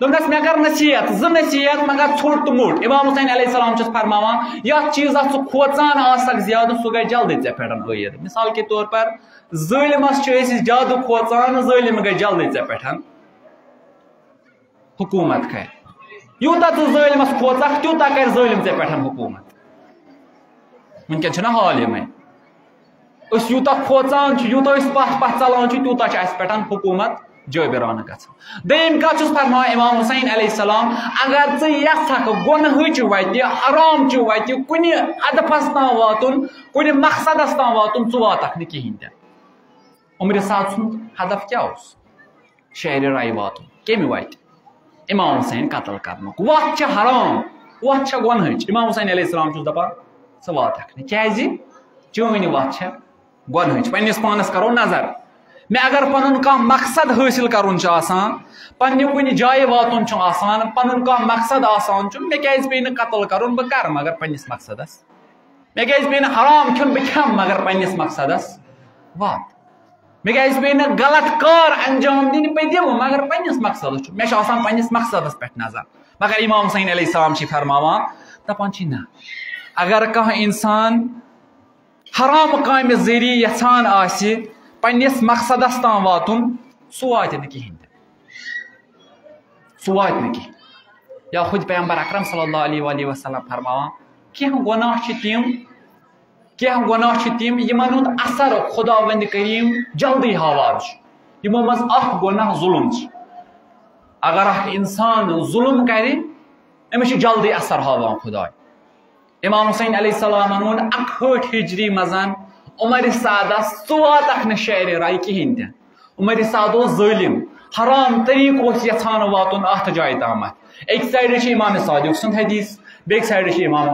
دوٚپنس، مےٚ کر نصیحت، زٕ نصیحت، مگر ژھوٚٹ تہٕ موٚٹ۔ امام حسین علیہ السلام چھُس فرماوان، یتھ چیٖزس ژٕ کھوژان آسکھ زیادٕ، سُہ گژھِ جلدی ژےٚ پٮ۪ٹھ عٲید۔ مثال کے طور پر، ظٲلمس چھِ أسۍ زیادٕ کھوژان، ظٲلم گژھِ جلدی ژےٚ پٮ۪ٹھ حکوٗمت کرِ۔ یوٗتاہ ژٕ ظٲلمس کھوژکھ، تیوٗتاہ کرِ ظٲلم ژےٚ پٮ۪ٹھ حکوٗمت۔ وٕنکیٚن چھُنہ حال یِمے۔ أسۍ یوٗتاہ کھوژان چھِ، یوٗتاہ أسۍ پتھ پتھ ژلان چھِ، تیوٗتاہ چھِ اَسہِ پٮ۪ٹھ حکوٗمت جٲبرانہٕ گژھان۔ دوٚیِم کتھ چھُس فرماوان امام حسین علیہ السلام، اگر ژٕ یژھکھ گۄنہٕچ وتہِ، حرام چہِ وتہِ، کُنہِ ہدفس تام واتُن، کُنہِ مقصدس تام واتُن، ژٕ واتکھ نہٕ کِہینۍ تہِ۔ عمر سعد سُنٛد ہدف کیٛاہ اوس؟ شہرِ راے واتُن۔ کمہِ وتہِ؟ امام حسین قتل کرنُک۔ وتھ چھِ حرام، وتھ چھِ گۄنہٕچ۔ امام حسین علیہ السلام چھُس دپان، ژٕ واتکھ نہٕ۔ کیازِ؟ چٲنۍ وتھ چھےٚ گۄنہٕچ۔ پننِس پانس کرو نظر۔ مےٚ اگر پنُن کانٛہہ مقصد حٲصِل کرُن چھُ آسان، پننہِ کُنہِ جایہِ واتُن چھُ آسان، پنُن کانٛہہ مقصد آسان چھُ، مےٚ کیازِ پیٚیہِ نہٕ قتل کرُن؟ بہٕ کرٕ مگر پننِس مقصدس۔ مےٚ کیازِ پیٚیہِ نہٕ حرام کھیوٚن؟ بہٕ کھٮ۪مہٕ مگر پننِس مقصدس وات۔ مےٚ کیازِ پیٚیہِ نہٕ غلط کار انجام دِنۍ؟ بہٕ دِمہٕ مگر پننِس مقصدس چھُ، مےٚ چھُ آسان پننِس مقصدس پٮ۪ٹھ نظر۔ مگر امام حسین علیہ السلام چھِ فرماوان، دپان چھِ نہ، اگر کانٛہہ انسان حرام کامہِ ذٔریعہٕ یژھان آسہِ پننِس مقصدس تام واتُن، سُہ واتہِ نہٕ کِہینۍ تہِ۔ سُہ واتہِ نہٕ کِہینۍ۔ یا خود پیغمبر اکرم صلی اللہ علیہ وآلہ وسلم فرماوان، کینٛہہ گۄناہ چھِ تِم، کینٛہہ گۄناہ چھِ تِم، یِمن ہُنٛد اثر خداوند کریم جلدی ہاوان چھُ۔ یِمو منٛز اکھ گۄناہ ظلم چھُ۔ اگر اکھ انسان ظلم کرِ، أمِس چھُ جلدی اثر ہاوان خداے۔ امام حسین علیہ السلامن ووٚن اکہٲٹھ ہجری منٛز عمر سعدس، ژٕ واتکھ نہٕ شہرِ راے کِہینۍ تہِ۔ عمر سعد اوس ظٲلم، حرام طریقہٕ اوس یژھان واتُن اتھ جایہِ تامتھ۔ أکۍ سایڈٕ چھِ امام صادق سُنٛد حدیث، بیٚکہِ سایڈٕ چھِ امام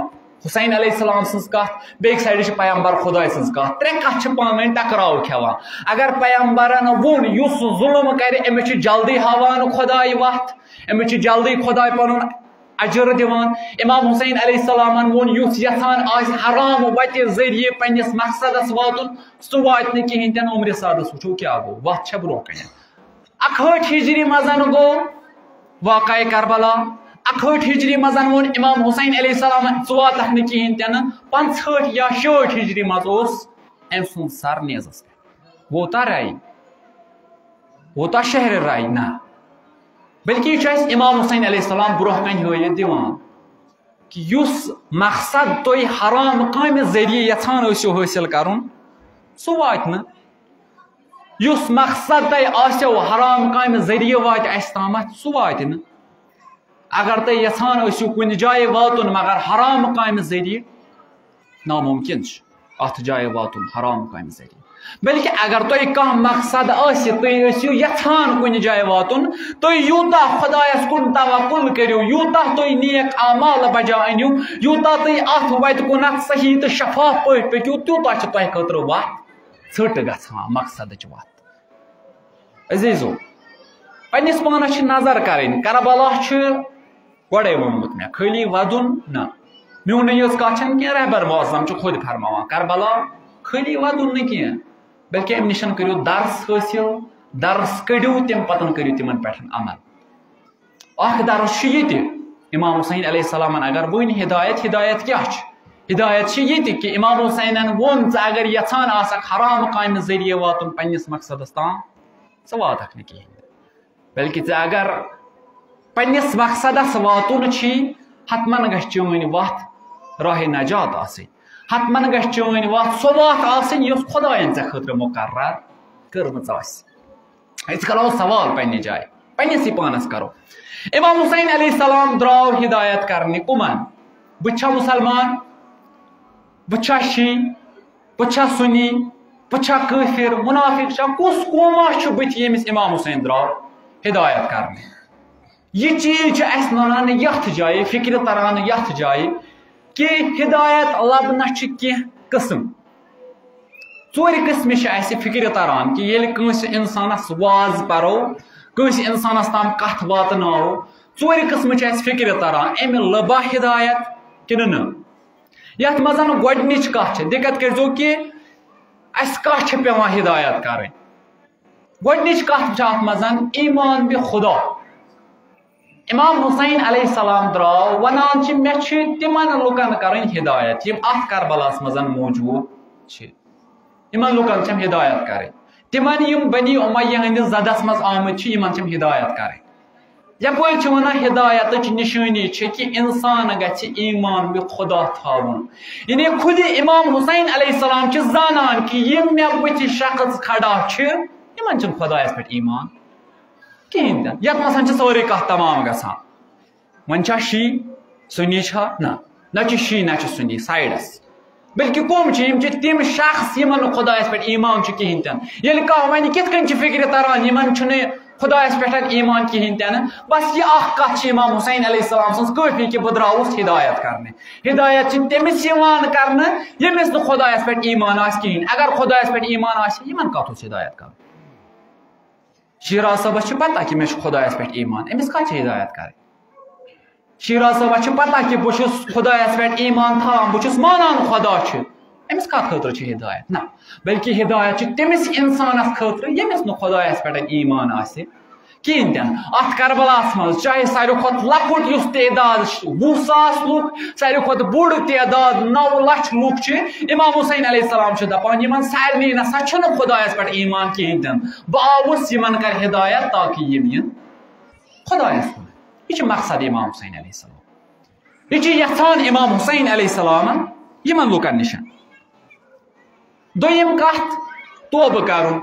حسین علیہ السلام سٕنٛز کتھ، بیٚکہِ سایڈٕ چھِ پیغمبر خداے سٕنٛز کتھ۔ ترٛےٚ کتھٕ چھِ پانہٕ ؤنۍ ٹکراو کھٮ۪وان۔ اگر پیغمبرن ووٚن، یُس ظلم کرِ، أمِس چھُ جلدی ہاوان خداے وتھ، أمِس چھُ جلدی خداے پنُن اجر دِوان۔ امام حسین علیہ السلامن ووٚن، یُس یژھان آسہِ حرام وتہِ ذٔریعہٕ پننِس مقصدس واتُن، سُہ واتہِ نہٕ کِہینۍ تہِ نہٕ۔ عمر سعدس وٕچھو کیٛاہ گوٚو، وتھ چھےٚ برونٛہہ کنہِ۔ اکہٲٹھ ہجری منٛز گوٚو واقعہ کربلا۔ اکہٲٹھ ہجری منٛز ووٚن امام حسین علیہ السلام، ژٕ واتکھ نہٕ کِہینۍ تہِ نہٕ۔ پنٛژہٲٹھ یا شیٹھ ہجری منٛز اوس أمۍ سُنٛد سر نیزس پٮ۪ٹھ۔ ووتاہ راے؟ ووتاہ شہرِ راے؟ نہ، بلکہ یہِ چھُ اَسہِ امام حسین علیہ السلام برونٛہہ کنہِ ہٲوِتھ دِوان۔ کہ یُس مقصد تُہۍ حرام کامہِ ذٔریعہٕ یژھان ٲسِو حٲصِل کرُن، سُہ واتہِ نہٕ۔ یُس مقصد تۄہہِ آسیو حرام کامہِ ذٔریعہٕ واتہِ اَسہِ تامَتھ، سُہ واتہِ نہٕ۔ اگر تُہۍ یژھان ٲسِو کُنہِ جایہِ واتُن مگر حرام کامہِ ذٔریعہٕ، نامُمکِن چھُ اَتھ جایہِ واتُن حرام کامہِ ذٔریعہٕ۔ بلکہ اگر تۄہہِ کانٛہہ مقصد آسہِ، تُہۍ ٲسِو یژھان کُنہِ جایہِ واتُن، تُہۍ یوٗتاہ خۄدایَس کُن توکل کٔرِو، یوٗتاہ تُہۍ نیک اعمال بجا أنِو، یوٗتاہ تُہۍ اَتھ وَتہِ کُنَتھ صحیح تہٕ شفاف پٲٹھۍ پٔکِو، تیوٗتاہ چھِ تۄہہِ خٲطرٕ وَتھ ژھٔٹ گژھان، مقصدٕچ وَتھ۔ عزیزو، پننِس پانس چھِ نظر کرٕنۍ۔ کربلا چھُ گۄڈے ووٚنمُت مےٚ، خٲلی ودُن نہ۔ میونٕے یٲژ کتھ چھنہٕ کینٛہہ، رہبر معظم چھُ خود فرماوان، کربلا خٲلی ودُن نہٕ کینٛہہ، بلکہ امہِ نِش کٔرِو درس حٲصِل، درس کٔڑِو، تمہِ پتہٕ کٔرِو تِمن پٮ۪ٹھ عمل۔ اکھ درس چھُ یہِ تہِ، امام حسین علیہ السلامن اگر وٕنۍ ہدایت، ہدایت کیٛاہ چھِ؟ ہدایت چھِ یہِ تہِ کہِ امام حسینن ووٚن، ژٕ اگر یژھان آسکھ حرام کامہِ ذٔریعہٕ واتُن پننِس مقصدس تام، ژٕ واتکھ نہٕ کِہیٖنۍ۔ بلکہِ ژےٚ اگر پننِس مقصدس واتُن چھی، حتمن گژھِ چٲنۍ وتھ راہِ نجات آسٕنۍ، حتمن گژھِ چٲنۍ وتھ سۄ وتھ آسٕنۍ یۄس خۄداین ژےٚ خٲطرٕ مقرر کٔرمٕژ آسہِ۔ أسۍ کرو سوال پننہِ جایہِ، پننِسٕے پانس کرو۔ امام حسین علیہ السلام درٛاو ہدایت کرنہِ کُمن؟ بہٕ چھا مسلمان؟ بہٕ چھا شیعہ؟ بہٕ چھا سنی؟ بہٕ چھا کٲفر؟ منافق چھا؟ کُس قوما چھُ بٕتھِ ییٚمِس امام حسین درٛاو ہدایت کرنہِ؟ یہِ چیٖز چھُ اَسہِ نَنان یَتھ جایہِ، فِکرِ تَران یَتھ جایہِ کہِ ہدایت لَبنَس چھِ کینٛہہ قٕسٕم۔ ژورِ قٕسمہِ چھِ اَسہِ فِکرِ تَران کہِ ییٚلہِ کٲنٛسہِ اِنسانَس واز پَرو، کٲنٛسہِ اِنسانَس تام کَتھ واتناوو، ژورِ قٕسمہٕ چھِ اَسہِ فِکرِ تَران، أمۍ لٔبا ہدایت کِنہٕ نہٕ؟ یَتھ منٛز گۄڈٕنِچ کَتھ چھِ، دِقت کٔرۍزیو کہِ اَسہِ کَتھ چھِ پٮ۪وان ہدایت کَرٕنۍ۔ گۄڈٕنِچ کَتھ چھِ اَتھ منٛز ایمان بِ خدا۔ امام حسین علیہ السلام درٛاو وَنان چھِ، مےٚ چھِ تِمن لُکن کَرٕنۍ ہدایت یِم اَتھ کربلاہَس منٛز موجود چھِ۔ یِمن لُکن چھَم ہدایت کَرٕنۍ، تِمن یِم بنی امیہ ہٕنٛدِس زدس منٛز آمٕتۍ چھِ، یِمن چھَم ہدایت کَرٕنۍ۔ یپٲرۍ چھِ وَنان ہدایتٕچ نِشٲنی چھِ کہِ اِنسان گژھِ ایمان بِ خدا تھاوُن۔ یعنی خود امام حسین علیہ السلام چھِ زانان کہِ یِم مےٚ بٕتھِ شخص کھڑا چھِ، یِمن چھُنہٕ خدایس پٮ۪ٹھ ایمان کِہیٖنۍ تہِ نہٕ۔ یَتھ منٛز چھِ سٲرٕے کَتھ تمام گژھان۔ وۄنۍ چھا شی سُنی چھا؟ نہ، نہ چھِ شی نہ چھِ سُنی سایڈس۔ بلکہِ کٕم چھِ؟ یِم چھِ تِم شخص یِمن نہٕ خۄدایس پٮ۪ٹھ ایمان چھُ کِہیٖنۍ تہِ نہٕ۔ ییٚلہِ کانٛہہ وَنہِ کِتھ کٔنۍ چھِ فِکرِ تران یِمن چھُنہٕ خۄدایس پٮ۪ٹھ ایمان کِہیٖنۍ تہِ نہٕ، بس یہِ اکھ کَتھ چھِ امام حسین علیہ السلام سٕنٛز کٲفی کہِ بہٕ درٛاوُس ہدایت کرنہِ۔ ہدایت چھِ تٔمِس یِوان کرنہٕ ییٚمِس نہٕ خۄدایس پٮ۪ٹھ ایمان آسہِ کِہیٖنۍ۔ اگر خۄدایس پٮ۪ٹھ ایمان آسہِ، یِمن کَتھ اوس ہدایت کرُن؟ شیراز صٲبس چھِ پتہ کہِ مےٚ چھُ خۄدایس پٮ۪ٹھ ایمان، أمِس کَتھ چھِ ہدایت کرٕنۍ؟ شیراز صٲبس چھِ پتہ کہِ بہٕ چھُس خۄدایس پٮ۪ٹھ ایمان تھاوان، بہٕ چھُس مانان خۄدا چھُ، أمِس کَتھ خٲطرٕ چھِ ہدایت؟ نہ، بلکہِ ہدایت چھِ تٔمِس اِنسانس خٲطرٕ ییٚمِس نہٕ خۄدایس پٮ۪ٹھ ایمان آسہِ کِہیٖنۍ تہِ نہٕ۔ اَتھ کربلاہس منٛز چاہے ساروی کھۄتہٕ لۄکُٹ یُس تعداد چھُ، وُہ ساس لُکھ، ساروی کھۄتہٕ بوٚڑ تعداد نَو لَچھ لُکھ چھِ، امام حسین علیہ السلام چھُ دَپان، یِمن سارنٕے نسا چھُنہٕ خۄدایس پٮ۪ٹھ ایمان کِہیٖنۍ تہِ نہٕ۔ بہٕ آوُس یِمن کَرِ ہدایت تاکہِ یِم یِن خۄدایس کُن۔ یہِ چھُ مقصد امام حسین علیہ السلام۔ یہِ چھُ یژھان امام حسین علیہ السلام یِمن لُکن نِش۔ دوٚیِم کتھ، توبہٕ کرُن۔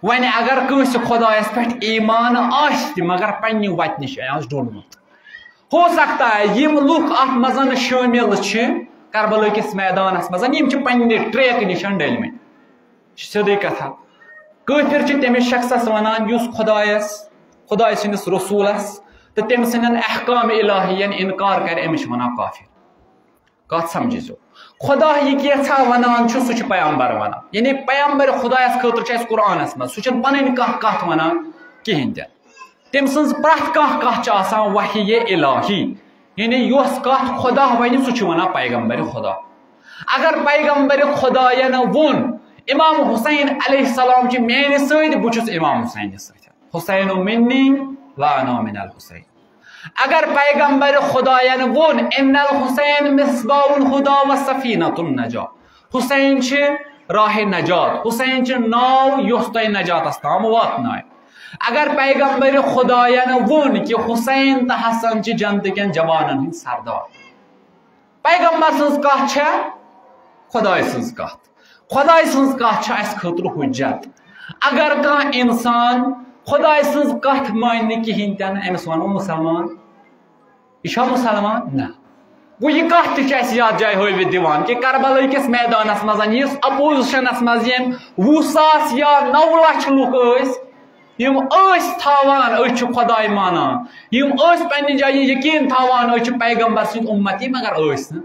وۄنۍ اگر کٲنٛسہِ خۄدایس پٮ۪ٹھ ایمان آسہِ تہِ، مگر پننہِ وتہِ نِش آسہِ ڈوٚلمُت۔ ہو سکتا ہے یِم لُکھ اتھ منٛز شٲمِل چھِ کربلا کِس میدانس منٛز، یِم چھِ پننہِ ٹریک نِش ڈٔلمٕتۍ۔ چھِ سیوٚدُے کتھا۔ کٲفِر چھِ تٔمِس شخصس ونان یُس خۄدایس، خۄداے سٕنٛدِس رسوٗلس تہٕ تٔمۍ سٕنٛدٮ۪ن احکام الٰہین انکار کرِ، أمِس چھِ ونان کافر۔ کتھ سمجھِزیو۔ خۄدا یہِ کینٛژھا ونان چھُ، سُہ چھُ پیغمبر ونان۔ یعنی پیغمبر خۄدایس خٲطرٕ چھُ اَسہِ قرآنس منٛز، سُہ چھُنہٕ پنٕنۍ کانٛہہ کتھ ونان کِہیٖنۍ تہِ۔ تٔمۍ سٕنٛز پرٛٮ۪تھ کانٛہہ کتھ چھِ آسان وحی الٰہی۔ یعنی یۄس کتھ خۄدا ونہِ، سُہ چھُ ونان پیغمبر خۄدا۔ اگر پیغمبر خۄداین ووٚن، امام حسین علیہ السلام چھِ میانہِ سۭتۍ، بہٕ چھُس امام حسینس سۭتۍ۔ حسین منی وانا من الحسین۔ اگر پیغمبر خداین ووٚن، ان الحسین مصباح الہدی و سفینۃ النجاہ، حسین چھِ راہ نجات، حسین چھِ ناو یۄس تۄہہِ نجاتس تام واتنایہِ۔ اگر پیغمبر خداین ووٚن کہِ حسین تہٕ حسن چھِ جنتہٕ کٮ۪ن جوانن ہٕنٛدۍ سردار، پیغمبر سٕنٛز کتھ چھےٚ خداے سٕنٛز کتھ۔ خداے سٕنٛز کتھ چھےٚ اسہِ خٲطرٕ حجت۔ اگر کانٛہہ انسان خداے سٕنٛز کتھ مانہِ نہٕ کِہیٖنۍ تہِ نہٕ، أمِس ونو مسلمان؟ یہِ چھا مسلمان؟ نہ۔ گوٚو، یہِ کَتھ تہِ چھِ اَسہِ یَتھ جایہِ ہٲوِتھ دِوان کہِ کربلہٕ کِس میدانَس منٛز یُس اَپوزِشَنَس منٛز یِم وُہ ساس یا نَو لَچھ لُکھ ٲسۍ، یِم ٲسۍ تھاوان أسۍ چھِ خۄداے مانان، یِم ٲسۍ پننہِ جایہِ یقیٖن تھاوان أسۍ چھِ پیغمبر سٕنٛدۍ اُمتی، مگر ٲسۍ نہٕ۔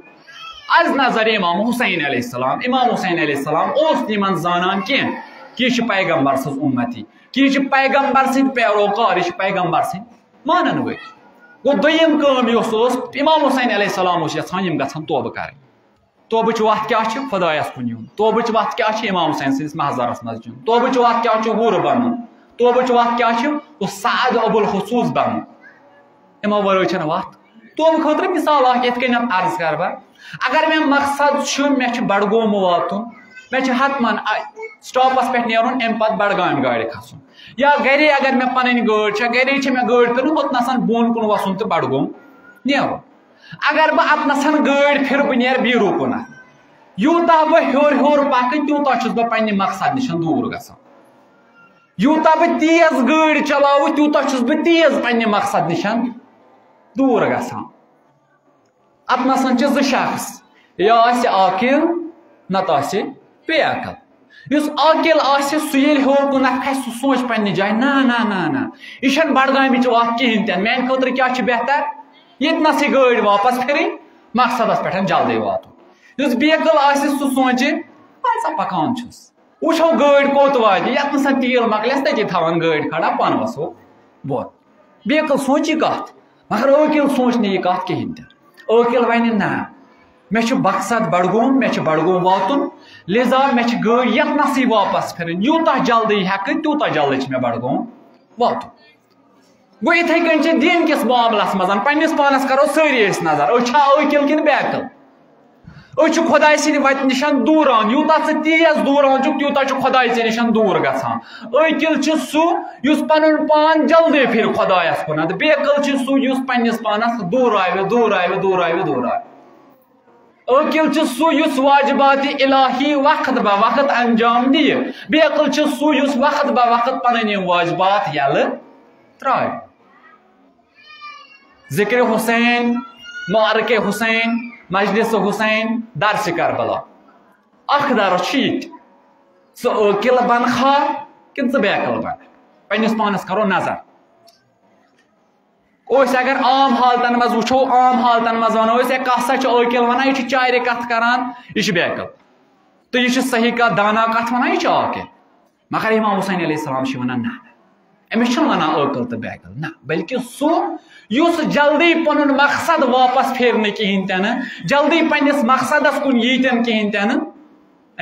از نظر امام حسین علیہ السلام، امام حسین علیہ السلام اوس نہٕ یِمن زانان کینٛہہ کہِ یہِ چھِ پیغمبر سٕنٛز اُمتی، کہِ یہِ چھِ پیغمبر سٕنٛدۍ پیروکار، یہِ چھِ پیغمبر سٕنٛدۍ مانن وٲلۍ۔ گوٚو، دوٚیِم کٲم یۄس اوس، امام حسین علیہ السلام اوس یژھان یِم گژھن توبہٕ کرٕنۍ۔ توبٕچ وَتھ کیٛاہ چھِ؟ خۄدایَس کُن یُن۔ توبٕچ وَتھ کیٛاہ چھِ؟ امام حسین سٕنٛدِس محضرَس منٛز یُن۔ توبٕچ وَتھ کیٛاہ چھِ؟ حوٗر بَنُن۔ توبٕچ وَتھ کیٛاہ چھِ؟ گوٚو سعد ابو الخصوص بَنُن۔ اَمہِ وَرٲے چھَنہٕ وَتھ۔ توبہٕ خٲطرٕ مِثال اَکھ یِتھ کٔنۍ عرض کَرٕ بہٕ، اگر مےٚ مقصد چھُ، مےٚ چھُ بڈگوم واتُن، مےٚ چھُ حتماً اَ-، سٹاپَس پٮ۪ٹھ نیرُن، اَمہِ پَتہٕ بڈگامہِ گاڑِ کھسُن، یا گَرے اگر مےٚ پَنٕنۍ گٲڑۍ چھےٚ، گَرے چھےٚ مےٚ گٲڑۍ کٔرمٕژ، ہوٚتنَسَن بۄن کُن وَسُن تہٕ بڈگوم نیرُن۔ اگر بہٕ اتنَسَن گٲڑۍ پھِرٕ، بہٕ نیرٕ بیٖرو کُنَتھ۔ یوٗتاہ بہٕ ہیوٚر ہیوٚر پَکہٕ، تیوٗتاہ چھُس بہٕ پننہِ مقصد نِشَن دوٗر گژھان۔ یوٗتاہ بہٕ تیز گٲڑۍ چلاوٕ، تیوٗتاہ چھُس بہٕ تیز پننہِ مقصد نِشَن دوٗر گژھان۔ اتنَسَن چھِ زٕ شخص، یا آسہِ عاقل، نتہٕ آسہِ بے عقل۔ یُس عاقل آسہِ، سُہ ییٚلہِ ہیوٚر کُنَتھ کھسہِ، سُہ سونٛچہِ پننہِ جایہِ، نہ، نہ، نہ، نہ، یہِ چھَنہٕ بڈگامِچ وَتھ کِہیٖنۍ تہِ نہٕ۔ میٛانہِ خٲطرٕ کیٛاہ چھُ بہتر؟ ییٚتنَسٕے گٲڑۍ واپس پھِرٕنۍ، مقصدس پٮ۪ٹھ جلدی واتُن۔ یُس بے عقل آسہِ، سُہ سونٛچہِ، وَلہٕ سا پکان چھُس، وٕچھو گٲڑۍ کوٚت واتہِ، ییٚتنَس تیٖل مۄکلٮ۪س، تٔتی تھاوَن گٲڑۍ کھڑا، پانہٕ وَسو بۄن۔ بے عقل سونٛچہِ کَتھ، مگر عٲقِل سونٛچہِ نہٕ یہِ کَتھ کِہیٖنۍ تہِ۔ عٲقِل وَنہِ، نہ، مےٚ چھُ مقصد بڈگوم، مےٚ چھُ بڈگوم واتُن، لہذا مےٚ چھِ گٲڑۍ ییٚتنَسٕے واپس پھِرٕنۍ، یوٗتاہ جلدی ہٮ۪کہٕ، تیوٗتاہ جلدی چھِ مےٚ بڈگوم واتُن۔ گوٚو، یِتھَے کٔنۍ چھِ دیٖن کِس معاملَس منٛز، پنٛنِس پانَس کَرو سٲری أسۍ نظر، أسۍ چھا عٲقِل کِنہٕ بے عقل؟ أسۍ چھِ خۄداے سٕنٛدِ وَتہِ نِشَن دوٗران، یوٗتاہ ژٕ تیز دوٗران چھُکھ، تیوٗتاہ چھُ خۄداے ژےٚ نِشَن دوٗر گژھان۔ عٲقِل چھُ سُہ، یُس پَنُن پان جلدی پھِرِ خۄدایَس کُنَتھ، بے عقل چھُ سُہ، یُس پنٛنِس پانَس دوٗراوِ، دوٗراوِ، دوٗراوِ، دوٗراوِ۔ عٲقِل چھُ سُہ، یُس واجباتِ الٰہی وقت بہ وقت انجام دِیہِ۔ بے عقل چھُ سُہ، یُس وقت بہ وقت پنٕنۍ یِم واجبات یَلہٕ ترٛاوِ۔ ذکر حسین، معرکہ حسین، مجلس حسین، درس کربلا۔ اکھ درس چھُ یہِ تہِ۔ ژٕ عٲقِل بنکھا کِنہٕ ژٕ بے عقل بنکھ؟ پننِس پانس کرو نظر۔ أسۍ اگر عام حالتن منٛز وٕچھو، عام حالتن منٛز ونو أسۍ، "ہے، کس سا چھُ عٲقِل ونان، یہِ چھُ چارِ کتھ کران، یہِ چھُ بے عقل۔ تہٕ یہِ چھُ صحیح کتھ، دانا کتھ ونان، یہِ چھُ عاقل۔" مگر امام حسین علیہ السلام چھِ ونان، نہ، نہ، أمِس چھُنہٕ ونان عٲقِل تہٕ بے عقل، نہ، بلکہِ سُہ، یُس جلدی پنُن مقصد واپس پھیرنہٕ کِہیٖنۍ تہِ نہٕ، جلدی پننِس مقصدس کُن ییٖتٮ۪ن کِہیٖنۍ تہِ نہٕ،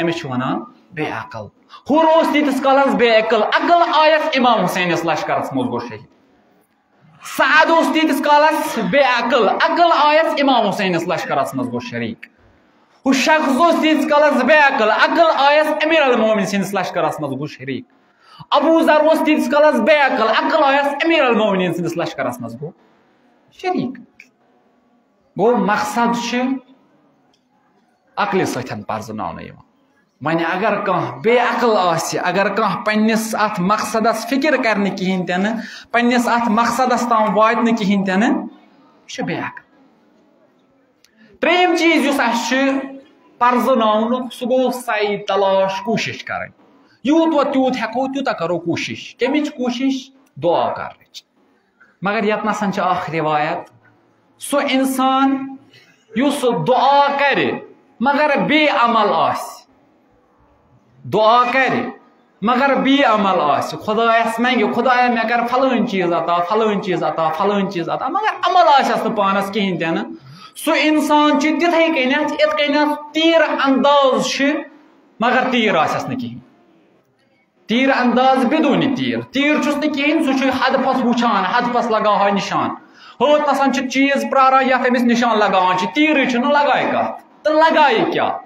أمِس چھُ ونان بے عقل۔ ہُر اوس تیٖتِس کالس بے عقل، عقل آیس امام حسینس لشکرس منٛز گوٚو شہید۔ سعد اوس تیٖتِس کالس بے عقل، عقل آیس امام حسینس لشکرس منٛز گوٚو شریٖک۔ ہُہ شخص اوس تیٖتِس کالس بے عقل، عقل آیس امیر المومنین سٕنٛدِس لشکرس منٛز گوٚو شریٖک۔ ابو ذر اوس تیٖتِس کالس بے عقل، عقل آیس امیر المومنین سٕنٛدِس لشکرس منٛز گوٚو شریٖک۔ گوٚو، مقصد چھُ عقلہِ سۭتۍ پرزٕناونہٕ یِوان۔ وۄنۍ اگر کانٛہہ بے عقل آسہِ، اگر کانٛہہ پننِس اتھ مقصدس فکر کرِ نہٕ کِہیٖنۍ تہِ نہٕ، پننِس اتھ مقصدس تام واتہِ نہٕ کِہیٖنۍ تہِ نہٕ، یہِ چھُ بے عقل۔ ترٛیٚیِم چیٖز یُس اَسہِ چھُ پرزٕناونُک، سُہ گوٚو سعی، تلاش، کوٗشِش کرٕنۍ۔ یوٗت وۄنۍ تیوٗت ہٮ۪کو، تیوٗتاہ کرو کوٗشِش۔ کَمِچ کوٗشِش؟ دُعا کرنٕچ۔ مگر ییٚتنَسَن چھِ اکھ رِوایت، سُہ اِنسان یُس دُعا کرِ مگر بے عمل آسہِ، دُعا کرِ مگر بے عمل آسہِ، خۄدایَس منٛگہِ، "خۄدایا، مےٚ کر فلٲنۍ چیٖز عطا، فلٲنۍ چیٖز عطا، فلٲنۍ چیٖز عطا"، مگر عمل آسٮ۪س نہٕ پانَس کِہیٖنۍ تہِ نہٕ، سُہ اِنسان چھُ تِتھَے کٔنٮ۪تھ، یِتھ کٔنٮ۪تھ تیٖر انداز چھِ، مگر تیٖر آسٮ۪س نہٕ کِہیٖنۍ۔ تیٖر انداز بدون تیٖر۔ تیٖر چھُس نہٕ کِہیٖنۍ، سُہ چھُ ہدفس وٕچھان، ہدفس لگاوان نشان۔ ہوتنَسَن چھُ چیٖز پراران، یتھ أمِس نشان لگاوان چھِ۔ تیٖرٕے چھُنہٕ لگایہِ کتھ۔ تہٕ لگایہِ کیٛاہ؟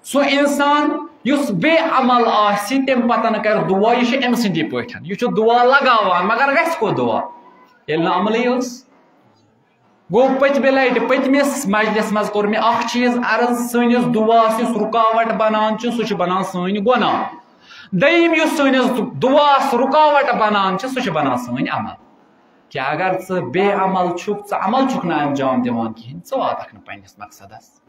سُہ انسان یُس بے عمل آسہِ، تمہِ پتن کرِ دُعا، یہِ چھُ أمۍ سٕنٛدی پٲٹھۍ۔ یہِ چھُ دُعا لگاوان، مگر گژھِ کوٚت دُعا؟ ییٚلہِ نہٕ عملٕے اوس۔ گوٚو، پٔتمہِ لٹہِ، پٔتمِس مجلس منٛز کوٚر مےٚ اکھ چیٖز عرض، سٲنِس دُعاہس یُس رُکاوٹ بنان چھُ، سُہ چھُ بنان سٲنۍ گۄناہ۔ دوٚیِم یُس سٲنِس دُعاہس رُکاوٹ بنان چھُ، سُہ چھُ بنان سٲنۍ عمل۔ کہِ اگر ژٕ بے عمل چھُکھ، ژٕ عمل چھُکھ نہٕ انجام دِوان کِہیٖنۍ، ژٕ واتکھ نہٕ پننِس مقصدس۔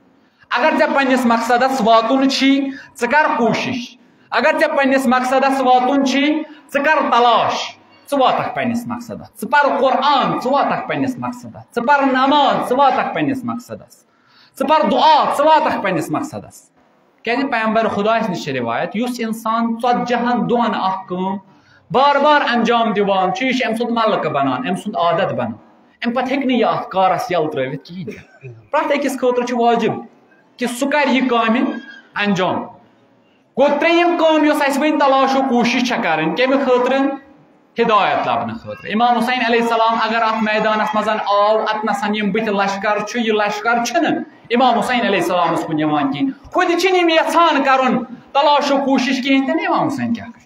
اگر ژےٚ پننِس مقصدس واتُن چھی، ژٕ کر کوٗشِش۔ اگر ژےٚ پننِس مقصدس واتُن چھی، ژٕ کر تلاش، ژٕ واتکھ پننِس مقصدس۔ ژٕ پر قرآن، ژٕ واتکھ پننِس مقصدس۔ ژٕ پر نماز، ژٕ واتکھ پننِس مقصدس۔ ژٕ پر دعا، ژٕ واتکھ پننِس مقصدس۔ کیازِ پیغمبر خدایس نِش چھِ روایت، یُس انسان ژتجی ہن دۄہن اکھ کٲم بار بار انجام دِوان چھُ، یہِ چھُ امہِ سُنٛد ملکہٕ بنان، امہِ سُنٛد عادت بنان۔ امہِ پتہٕ ہیٚکہِ نہٕ یہِ اتھ کارس یلہٕ ترٲوِتھ کِہینۍ تہِ۔ پرٛٮ۪تھ أکِس خٲطرٕ چھُ واجب کہِ سُہ کرِ یہِ کامہِ انجام۔ گوٚو، ترٛیٚیِم کٲم یۄس اَسہِ وۄنۍ تلاش و کوٗشِش چھےٚ کَرٕنۍ، کَمہِ خٲطرٕ؟ ہدایت لبنہٕ خٲطرٕ۔ امام حسین علیہ السلام اگر اَتھ میدانَس منٛز آو، اَتنَسَن یِم بٕتھِ لشکر چھُ، یہِ لشکر چھُنہٕ امام حسین علیہ السلامَس کُن یِوان کِہیٖنۍ۔ خود چھِنہٕ یِم یَژھان کَرُن تلاش و کوٗشِش کِہیٖنۍ تہِ نہٕ۔ امام حسین کیٛاہ کَرِ؟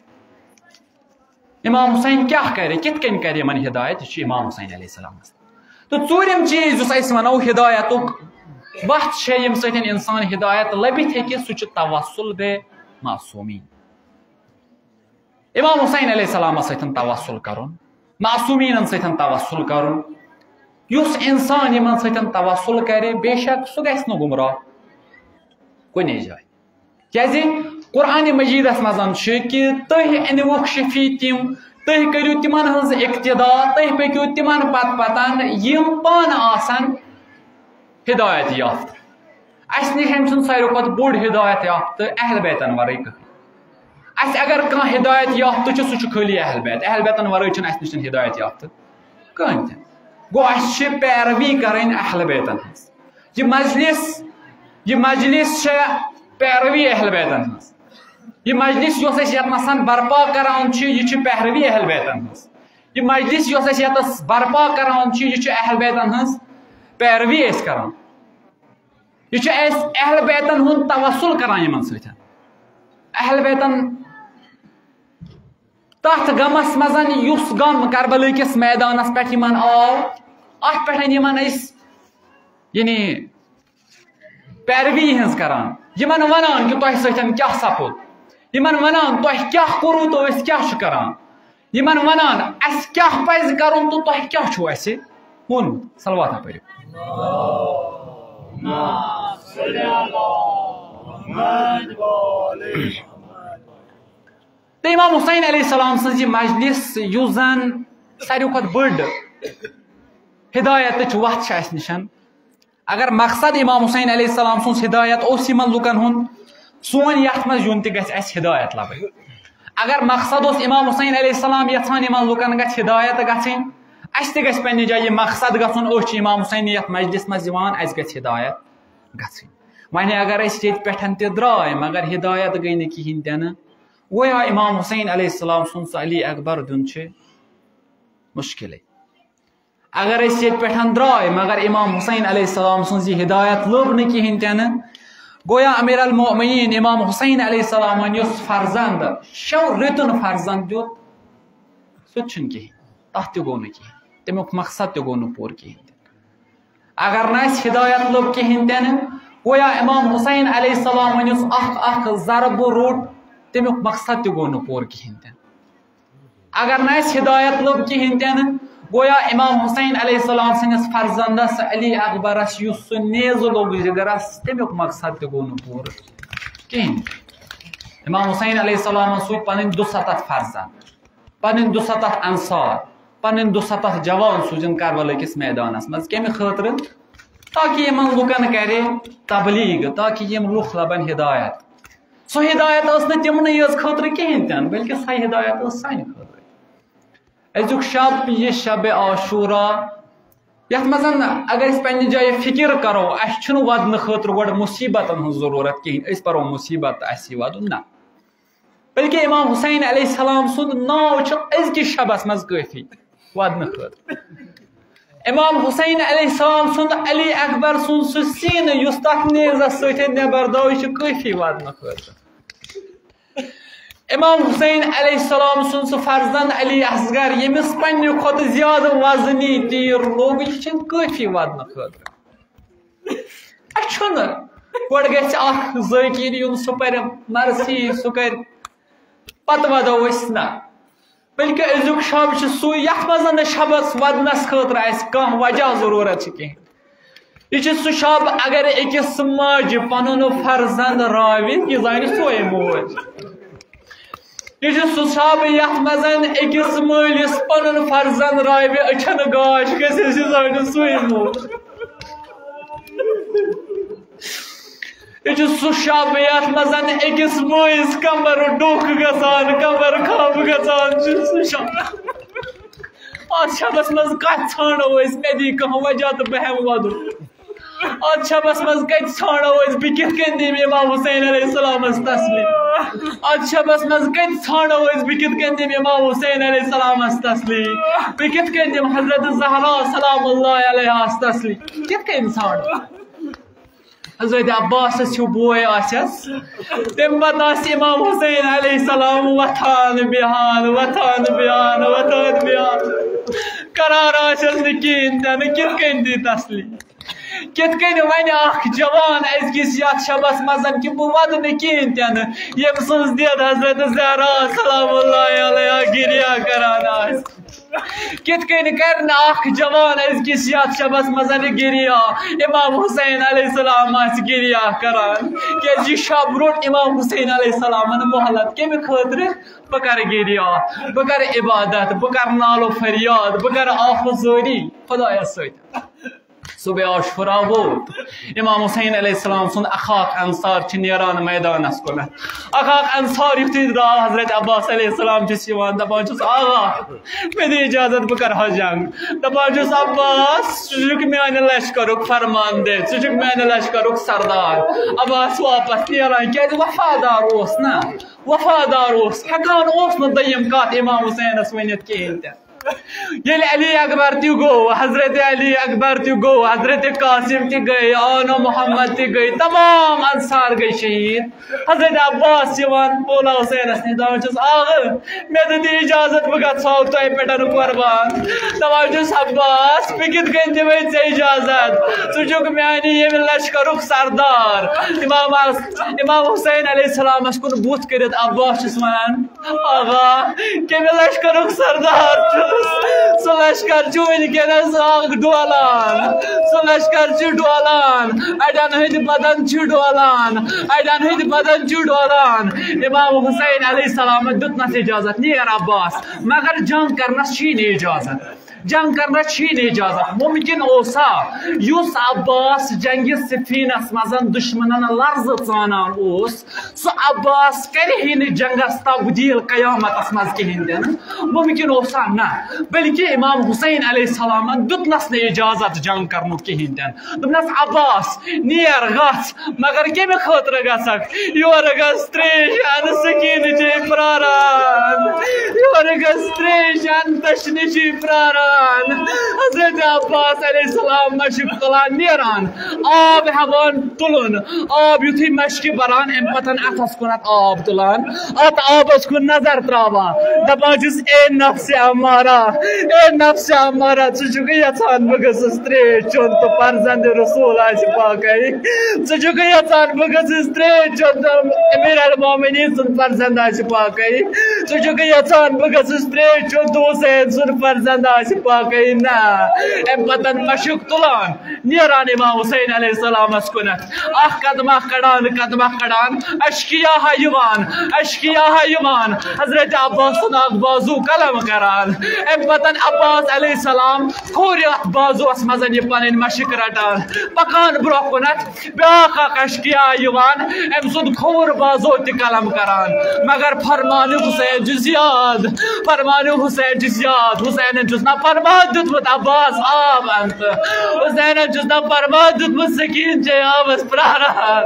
امام حسین کیٛاہ کَرِ؟ کِتھ کٔنۍ کَرِ یِمَن ہدایت؟ یہِ چھُ امام حسین علیہ السلامَس۔ تہٕ ژوٗرِم چیٖز یُس أسۍ وَنو ہدایتُک وَتھ چھےٚ، ییٚمہِ سۭتۍ اِنسان ہدایت لٔبِتھ ہیٚکہِ، سُہ چھُ توسل بے معصومین۔ امام حسین علیہ السلامس سۭتۍ توسل کرُن، معصومیٖنن سۭتۍ توسل کرُن۔ یُس انسان یِمن سۭتۍ توسل کرِ، بے شک سُہ گژھِ نہٕ گمراہ کُنے جایہِ۔ کیازِ قرآن مجیدس منٛز چھُ کہِ تُہۍ أنِوُکھ شفیع تِم، تُہۍ کٔرِو تِمن ہٕنٛز اقتدا، تُہۍ پٔکِو تِمن پتہٕ پتن، یِم پانہٕ آسن ہدایت یافتہٕ۔ اسہِ نِش أمۍ سُنٛد ساروی کھۄتہٕ بوٚڑ ہدایت یافتہٕ اہل بیتن ورٲے کٕہٕنۍ۔ اسہِ اگر کانٛہہ ہدایت یافتہٕ چھُ، سُہ چھُ خٲلی اہل بیت۔ اہل بیتن ورٲے چھُنہٕ اسہِ نِش ہدایت یافتہٕ کٕہٕنۍ تہِ۔ گوٚو، اسہِ چھِ پیروی کرٕنۍ اہل بیتن ہٕنٛز۔ یہِ مجلس، یہِ مجلس چھےٚ پیروی اہل بیتن ہٕنٛز۔ یہِ مجلس یۄس أسۍ یتھ نسن برپا کران چھِ، یہِ چھِ پیروی اہل بیتن ہٕنٛز۔ یہِ مجلس یۄس أسۍ یتس برپا کران چھِ، یہِ چھِ اہل بیتن ہٕنٛز پیروی أسۍ کران۔ یہِ چھُ اَسہِ اہل بیتن ہُنٛد توسل کران یِمن سۭتۍ۔ اہل بیتن تتھ غمس منٛز یُس غم کربلہٕ کِس میدانس پٮ۪ٹھ یِمن آو، اتھ پٮ۪ٹھ یِمن أسۍ یعنی پیروی ہٕنٛز کران، یِمن ونان کہِ تۄہہِ سۭتۍ کیٛاہ سپُد، یِمن ونان تۄہہِ کیٛاہ کوٚروٕ تہٕ أسۍ کیٛاہ چھِ کران، یِمن ونان اسہِ کیٛاہ پزِ کرُن تہٕ تۄہہِ کیٛاہ چھُو اسہِ ووٚنمُت۔ صلواتہ پٔرِو۔ تہٕ امام حسین علیہ السلام سٕنٛز یہِ مجلس، یُس زن ساروی کھۄتہٕ بٔڑ ہدایتٕچ وتھ چھِ اسہِ نِشن۔ اگر مقصد امام حسین علیہ السلام سٕنٛز ہدایت اوس یِمن لُکن ہُنٛد، سون یتھ منٛز یُن تہِ گژھِ اسہِ ہدایت لبٕنۍ۔ اگر مقصد اوس امام حسین علیہ السلام یژھان یِمن لُکن گژھِ ہدایت گژھٕنۍ، اسہِ تہِ گژھِ پننہِ جایہِ یہِ مقصد گژھُن، أسۍ چھِ امام حسین یتھ مجلس منٛز یِوان، اسہِ گژھِ ہدایت گژھٕنۍ۔ وۄنۍ اگر أسۍ ییٚتہِ پٮ۪ٹھ تہِ درٛاے مگر ہدایت گٔے نہٕ کِہینۍ تہِ نہٕ، گویا امام حسین علیہ السلام سُنٛد سُہ علی اکبر دیُن چھُ مشکلٕے۔ اگر أسۍ ییٚتہِ پٮ۪ٹھ درٛاے مگر امام حسین علیہ السلام سٕنٛز یہِ ہدایت لٔب نہٕ کِہینۍ تہِ نہٕ، گویا امیر المؤمنین امام حسین علیہ السلامن یُس فرزند، شیو رٮ۪تُن فرزند دیُت، سُہ تہِ چھُنہٕ کِہینۍ، تتھ تہِ گوٚو نہٕ کِہینۍ، تمیُک مقصد تہِ گوٚو نہٕ پوٗرٕ کِہینۍ تہِ نہٕ۔ اگر نہٕ اسہِ ہدایت لٔب کِہینۍ تہِ نہٕ، گویا امام حسین علیہ السلامن یُس اکھ اکھ ضربہٕ روٚٹ، تمیُک مقصد تہِ گوٚو نہٕ پوٗرٕ کِہینۍ تہِ نہٕ۔ اگر نہٕ اسہِ ہدایت لٔب کِہینۍ تہِ نہٕ، گویا امام حسین علیہ السلام سٕنٛدِس فرزندس علی اکبرس یُس سُہ نیزٕ لوٚگ جگرس، تمیُک مقصد تہِ گوٚو نہٕ پوٗرٕ کِہینۍ۔ امام حسین علیہ السلامن سوٗزۍ پنٕنۍ دُسَتتھ فرزند، پنٕنۍ دُسَتتھ انصار، پنٕنۍ دُسَتتھ جوان سوٗزِن کربلا کِس میدانس منٛز۔ کمہِ خٲطرٕ؟ تاکہِ یِمن لُکن کرِ تبلیغ، تاکہِ یِم لُکھ لبن ہدایت۔ سۄ ہدایت ٲس نہٕ تِمنٕے یٲژ خٲطرٕ کِہینۍ تہِ نہٕ، بلکہِ سۄ ہدایت ٲس سانہِ خٲطرٕ۔ أزیُک شب، یہِ شب عاشورہ، یتھ منٛز اگر أسۍ پننہِ جایہِ فکر کرو، اسہِ چھُنہٕ ودنہٕ خٲطرٕ گۄڈٕ مصیبتن ہٕنٛز ضروٗرت کِہینۍ، أسۍ پرو مصیبت تہٕ اسہِ یی ودُن، نہ۔ بلکہِ امام حسین علیہ السلام سُنٛد ناو چھُ أزکِس شبس منٛز کٲفی ودنہٕ خٲطرٕ۔ امام حسین علیہ السلام سُنٛد علی اکبر سُنٛد سُہ سیٖنہٕ یُس تتھ نیزس سۭتۍ نٮ۪بر درٛاو، یہِ چھُ کٲفی ودنہٕ خٲطرٕ۔ امام حسین علیہ السلام سُنٛد سُہ فرزند علی اصغر، ییٚمِس پننہِ کھۄتہٕ زیادٕ وزنی تیٖر لوٚگ، یہِ چھُنہٕ کٲفی ودنہٕ خٲطرٕ۔ اسہِ چھُنہٕ۔ گۄڈٕ گژھِ اکھ ذٲکِر یُن، سُہ پرِ مرثی، سُہ کرِ، پتہٕ ودو أسۍ نہ۔ بلکہِ أزیُک شب چھُ سُے، یتھ منٛز نہٕ شبس ودنس خٲطرٕ اسہِ کانٛہہ وجہ ضروٗرت چھِ کینٛہہ۔ یہِ چھُ سُہ شب، اگر أکِس ماجہِ پنُن فرزند راوِ، یہِ زانہِ سۄے موج۔ یہِ چھُ سُہ شب، یتھ منٛز أکِس مٲلِس پنُن فرزند راوِ أچھن گاش گژھِ، یہِ زانہِ سۄے موج۔ یہِ چھُ سُہ شب، یتھ منٛز أکِس مٲلِس کمبر ڈوکھ گژھان، کمبر خاب گژھان چھُ سُہ شب۔ اتھ شبس منٛز کتہِ ژھانڈو أسۍ، مےٚ دی کانٛہہ وجہ تہٕ بہٕ ہٮ۪مہٕ ودُن۔ اتھ شبس منٛز کتہِ ژھانڈو أسۍ، بہٕ کِتھ کٔنۍ دِمہٕ امام حسین علیہ السلامس تسلی؟ اتھ شبس منٛز کتہِ ژھانڈو أسۍ، بہٕ کِتھ کٔنۍ دِمہٕ امام حسین علیہ السلامس تسلی؟ بہٕ کِتھ کٔنۍ دِمہٕ حضرت زہرا سلام اللہ علیہاس تسلی؟ کِتھ کٔنۍ ژھانڈو؟ حضرت عباسس ہیوٗ بوے آسٮ۪س، تمہِ پتہٕ آسہِ امام حسین علیہ السلام وۄتھان بیہان، وۄتھان بیہان، وۄتھان بیہان، قرار آسٮ۪س نہٕ کِہیٖنۍ تہِ نہٕ، کِتھ کٔنۍ دی تسلی؟ کِتھ کٔنۍ ونہِ اکھ جوان أزکِس یتھ شبس منٛز کہِ بہٕ ودٕ نہٕ کِہیٖنۍ تہِ نہٕ، ییٚمۍ سٕنٛز دید حضرت زہرا سلام اللہ علیہا گریہ کران آسہِ؟ کِتھ کٔنۍ کرِ نہٕ اکھ جوان أزکِس یتھ شبس منٛز گریہ، امام حسین علیہ السلام آسہِ گریہ کران؟ کیازِ یہِ شب روٚٹ امام حسین علیہ السلامن مہلت۔ کمہِ خٲطرٕ؟ بہٕ کرٕ گریہ، بہٕ کرٕ عبادت، بہٕ کرٕ نالو فریاد، بہٕ کرٕ آہ و زٲری خدایس سۭتۍ۔ صبح عاشورہ ووت، امام حسین علیہ السلام سُنٛد اخاک انصار چھِ نیران میدانس کُنتھ۔ اخاک انصار یُتھُے درٛاو، حضرت عباس علیہ السلام چھُس یِوان، دپان چھُس، "آغا، مےٚ دِ اجازت، بہٕ کرٕ ہا جنگ۔" دپان چھُس، "عباس، ژٕ چھُکھ میانہِ لشکرُک فرمان دے، ژٕ چھُکھ میانہِ لشکرُک سردار۔" عباس واپس نیران، کیازِ وفادار اوس نا، وفادار اوس، ہٮ۪کان اوس نہٕ دوٚیِم کتھ امام حسینس ؤنِتھ کِہیٖنۍ تہِ۔ ییٚلہِ علی اکبر تہِ گوٚو، حضرت علی اکبر تہِ گوٚو، حضرت قاسم تہِ گٔے، آنو محمد تہِ گٔے، تمام انصار گٔے شہیٖد۔ حضرت عباس یِوان مولا حسینس نِش، دپان چھُس، "آغا، مےٚ دِتھ اجازت، بہٕ گژھٕ ہاو تۄہہِ پٮ۪ٹھ قربان۔" دپان چھُس، "عباس، بہٕ کِتھ کٔنۍ دِمے ژےٚ اجازت؟ ژٕ چھُکھ میانہِ ییٚمہِ لشکرُک سردار۔" امام، امام حسین علیہ السلامس کُن بُتھ کٔرِتھ عباس چھُس ونان، آغا، کمہِ لشکرُک سردار چھُس؟ سُہ لشکر چھُ وٕنکیٚنس اکھ ڈولان، سُہ لشکر چھُ ڈولان، اڑٮ۪ن ہٕنٛدۍ بدن چھِ ڈولان، اڑٮ۪ن ہٕنٛدۍ بدن چھِ ڈولان۔ امام حسین علیہ السلام دیُتنس اجازت، "نیر عباس، مگر جنگ کرنس چھی نہٕ اجازت۔" جنگ کرنس چھی نہٕ اجازت۔ ممکن اوسا یُس عباس جنگِ صفینس منٛز دشمنن لرزٕ ژانان اوس، سُہ عباس کرِ ہے نہٕ جنگس تبدیل قیامتس منٛز کِہیٖنۍ تہِ نہٕ؟ ممکن اوسا؟ نہ، بلکہ امام حسین علیہ السلامن دیُتنس نہٕ اجازت جنگ کرنُک کِہیٖنۍ تہِ نہٕ۔ دوٚپنس، "عباس، نیر، گژھ، مگر کمہِ خٲطرٕ گژھکھ؟ یورٕ گژھ ترٛیش انہٕ، سکیٖنہٕ چھے پراران، یورٕ گژھ ترٛیش انہٕ، تشنہٕ چھے پراران۔" حضرت عباس علیہ السلام مشک تُلان نیران، آب ہٮ۪وان تُلُن، آب یُتھُے مشکہِ بران، امہِ پتہٕ اتھس کُنتھ آب تُلان، اتھ آبس کُن نظر تراوان، دپان چھُس، "اے نفس امارہ، اے نفس امارہ، ژٕ چھُکھ یژھان بہٕ گٔژھٕس ترٛیش چیوٚن تہٕ فرزند رسول آسہِ پاکے؟ ژٕ چھُکھ یژھان بہٕ گٔژھٕس ترٛیش چیوٚن تہٕ امیر المومنین سُنٛد فرزند آسہِ پاکے؟ ژٕ چھُکھ یژھان بہٕ گٔژھٕس ترٛیش چیوٚن تہٕ حسین سُنٛد فرزند آسہِ پاکے؟" نہ۔ امہِ پتہٕ مشک تُلان، نیران امام حسین علیہ السلامس کُنتھ، اکھ قدمہ کڑان، قدمہ کڑان، اشکیا ہا یِوان، اشکیا ہا یِوان، حضرت عباس سُنٛد اکھ بازو قلم کران۔ امہِ پتہٕ عباس علیہ السلام کھوٚر اتھ بازوس منٛز یہِ پنٕنۍ مشک رٹان، پکان برونٛہہ کُنتھ، بیاکھ اکھ اشکیا یِوان، أمۍ سُنٛد کھووُر بازو تہِ قلم کران، مگر فرمان حسین چھُس یاد، فرمان حسین چھُس یاد۔ حسینن چھُس نہ فرمان دیُتمُت عباس آب انتہٕ، حسینن چھُس نہ فرمان دیُتمُت سکیٖن چے آبس پراران۔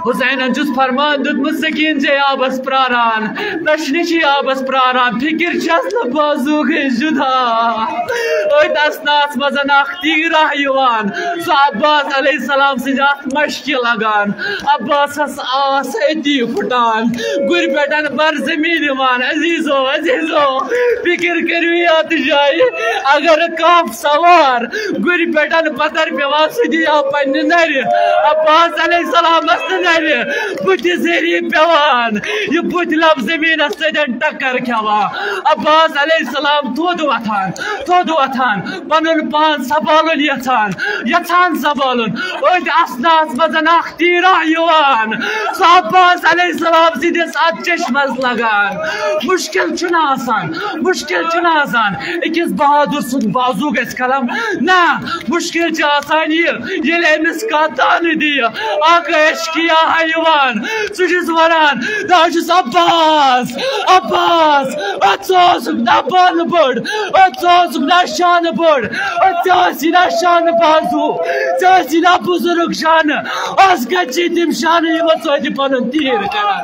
حسینن چھُس فرمان دیُتمُت، سکیٖن چھے آبس پراران، تشنہِ چھے آبس پراران، فکر چھس نہٕ بازو گٔے جدا۔ أتھۍ اثناہس منٛز اکھ تیٖرا یِوان، سُہ عباس علیہ السلام سٕنٛزِ اتھ مشکہِ لگان۔ عباسس آس أتی پھُٹان، گُرۍ پٮ۪ٹھن بر زمین یِوان۔ عزیزو، عزیزو، فکر کٔرِو یتھ جایہِ، اگر کانٛہہ سوار گُرۍ پٮ۪ٹھن پتھر پیوان، سُہ دِیا پننہِ نرِ۔ عباس علیہ السلامس تہٕ بُتھِ ذٔریعہٕ پٮ۪وان، یہِ بُتھِ لب زٔمیٖنَس سۭتۍ ٹکر کھٮ۪وان۔ عباس علیہ السلام تھوٚد وۄتھان، تھوٚد وۄتھان، پنُن پان سنبھالُن یژھان، یژھان سنبھالُن۔ أتھۍ اثناہس منٛز اکھ تیٖرا یِوان، سُہ عباس علیہ السلام سٕنٛدِس اتھ چشمس لگان۔ مشکل چھُنہٕ آسان، مشکل چھُنہٕ آسان أکِس بہادُر سُنٛد بازو گژھِ قلم۔ نہ، مشکل چھُ آسان یہِ، ییٚلہِ أمِس کانٛہہ تانہٕ دِیہِ، اکھ اشکیا یِوان، سُہ چھُس ونان، دپان چھُس، عباس، عباس، اتھ ژٕ اوسُکھ نہ بانہٕ بٔڑ، اتھ ژٕ اوسُکھ نہ شانہٕ بٔڑ، اتھ ژےٚ ٲسی نہ شانہٕ بازو، ژےٚ ٲسی نہ بزرگ شانہٕ، از کتہِ چھِ تِم شانہٕ یِمن سۭتۍ پنُن تیٖر کران؟